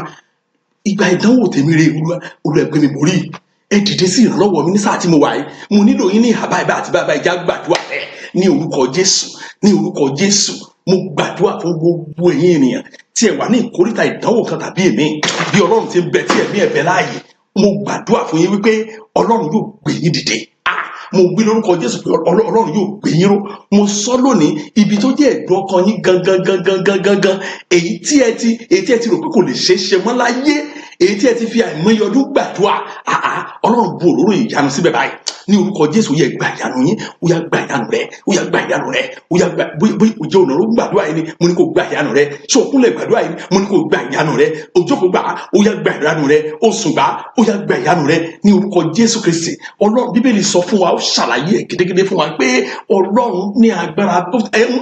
Ìgbà ìdánwò tèmi rè, Olúwa, Olúwa gbé mi borí, ẹ dìde sí ìrànlọ́wọ́ mi ní sáà tí mo wà yìí. Mo nílò yín ní ìhà báyìí báyìí àti báyìí báyìí. Já gbàdúrà rẹ ní orúkọ Jésù. Ní orúkọ Jésù, mo gbàdúrà fún gbogbo ẹ̀yin ènìyàn tí ẹ wà ní ìkóríta ìdánwò kan tàbí èmi. Bí Ọlọ́run ti ń bẹ tí ẹ̀mí ẹ̀ bẹ láàyè, mo gbàdúrà fún yín wípé Ọlọ́run yóò gbé yín dìde. Ah, mo wí lórúkọ Jésù pé Ọlọ́run yóò gbé yín ró. Mo sọ lónìí, ibi tó jẹ́ ẹ̀dùn ọkàn yín gangan gangan gangan gangan, èyí tí ẹ ti rò pé kò lè ṣeé ṣe mọ́ láyé, èyí tí ẹ ti fi àìmọye ọdún gbàdúrà, àá, Ọlọ́run bu òróró ìyanu síbẹ̀ báyìí ní orúkọ Jésù. Ó yẹ gba ìyanu yín. Ó yá, gba ìyanu rẹ. Ó yá, gba ìyanu rẹ. Ó yá, gba. Bóyá òjò ònàró gbàdúrà yìí ni, mo ní kó gba ìyanu rẹ. Ṣé òkúnlẹ̀ gbàdúrà yìí ni? Mo ní kó gba ìyanu rẹ. Òjókòó gbà, ó yá, gba ìyanu rẹ. Ó sùn gbà, ó yá, gba ìyanu rẹ ní orúkọ Jésù Kristi. Ọlọ́run, Bíbélì sọ fún wa, ó ṣàlàyé ẹ̀ gédégédé fún wa pé Ọlọ́run ní agbára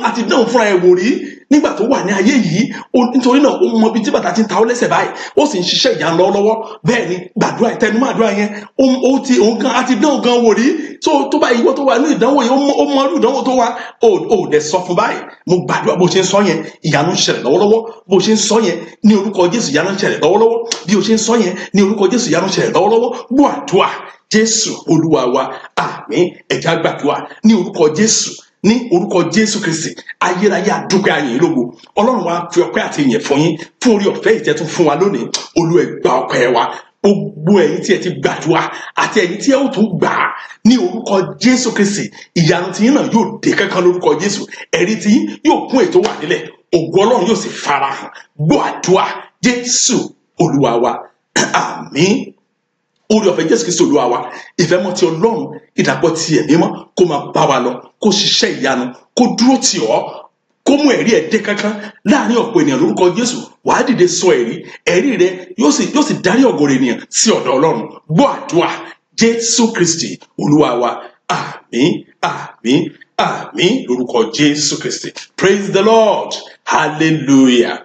àti náà fúnra ẹ̀ wò rí nígbà tó wà ní ayé yìí. Nítorí náà, ó mọ ibi tí bàtà ti ń ta ó lẹ́sẹ̀ báyìí, ó sì ń ṣiṣẹ́ ìyanu lọ́wọ́lọ́wọ́. Bẹ́ẹ̀ ni, gbàdúrà, ìtẹnumọ́ àdúrà yẹn. Ó ti òun kan àti dán gan wò rí tó bá ìwọ tó wà ní ìdánwò yìí, ó mọ irú ìdánwò tó wà. Ó dẹ̀ sọ fún báyìí. Mo gbàdúrà, bó ṣe ń sọ yẹn, ìyanu ń ṣẹlẹ̀ lọ́wọ́lọ́wọ́. Bó ṣe ń sọ yẹn, ní orúkọ Jésù, ìyanu ń ṣẹlẹ̀ lọ́wọ́lọ́wọ́. Bí o ṣe ń sọ yẹn, ní orúkọ Jésù, ìyanu ń ṣẹlẹ̀ lọ́wọ́lọ́wọ́. Gbọ́ àdúrà, Jésù Olúwa wa, àmín. Ẹ̀já gbàdúrà ní orúkọ Jésù. Ní orúkọ Jésù Kristi, ayérayé, àdúgbò ayìn lógo. Ọlọ́run wa, fi ọpẹ́ àti ìyìn fún yín fún orí ọ̀fẹ́ ìtẹ́tún fún wa lónìí. Olúwa, ẹ gba ọpẹ́ wa. Gbogbo ẹ̀yin tí ẹ ti gbàdúrà àti ẹ̀yin tí ẹ ó tún gbà á, ní orúkọ Jésù Kristi, ìyanu tí yín náà yóò dé kankan lórúkọ Jésù. Ẹ̀rí tí yín yóò kún ètò wà nílẹ̀. Ògo Ọlọ́run yóò sì farahàn. Gbọ́ àdúrà, Jésù Olúwa wa, àmín. Orí ọ̀fẹ́ Jésù Kristi Olúwa wa, ìfẹ́ mọ́ ti Ọlọ́run, ìdàpọ̀ ti Ẹ̀mí mọ́, kó máa bá wa lọ, kó ṣiṣẹ́ ìyanu, kó dúró tì ọ́, kó mú ẹ̀rí ẹ̀ dé kankan láàrin ọ̀pọ̀ ènìyàn lórúkọ Jésù. Wàá dìde sọ ẹ̀rí, ẹ̀rí rẹ yóò sì darí ọ̀gọ̀rọ̀ ènìyàn sí ọ̀dọ̀ Ọlọ́run. Gbọ́ àdúrà, Jésù Kristi Olúwa wa, àmín, àmín, àmín lórúkọ Jésù Kristi. Praise the Lord, hallelujah.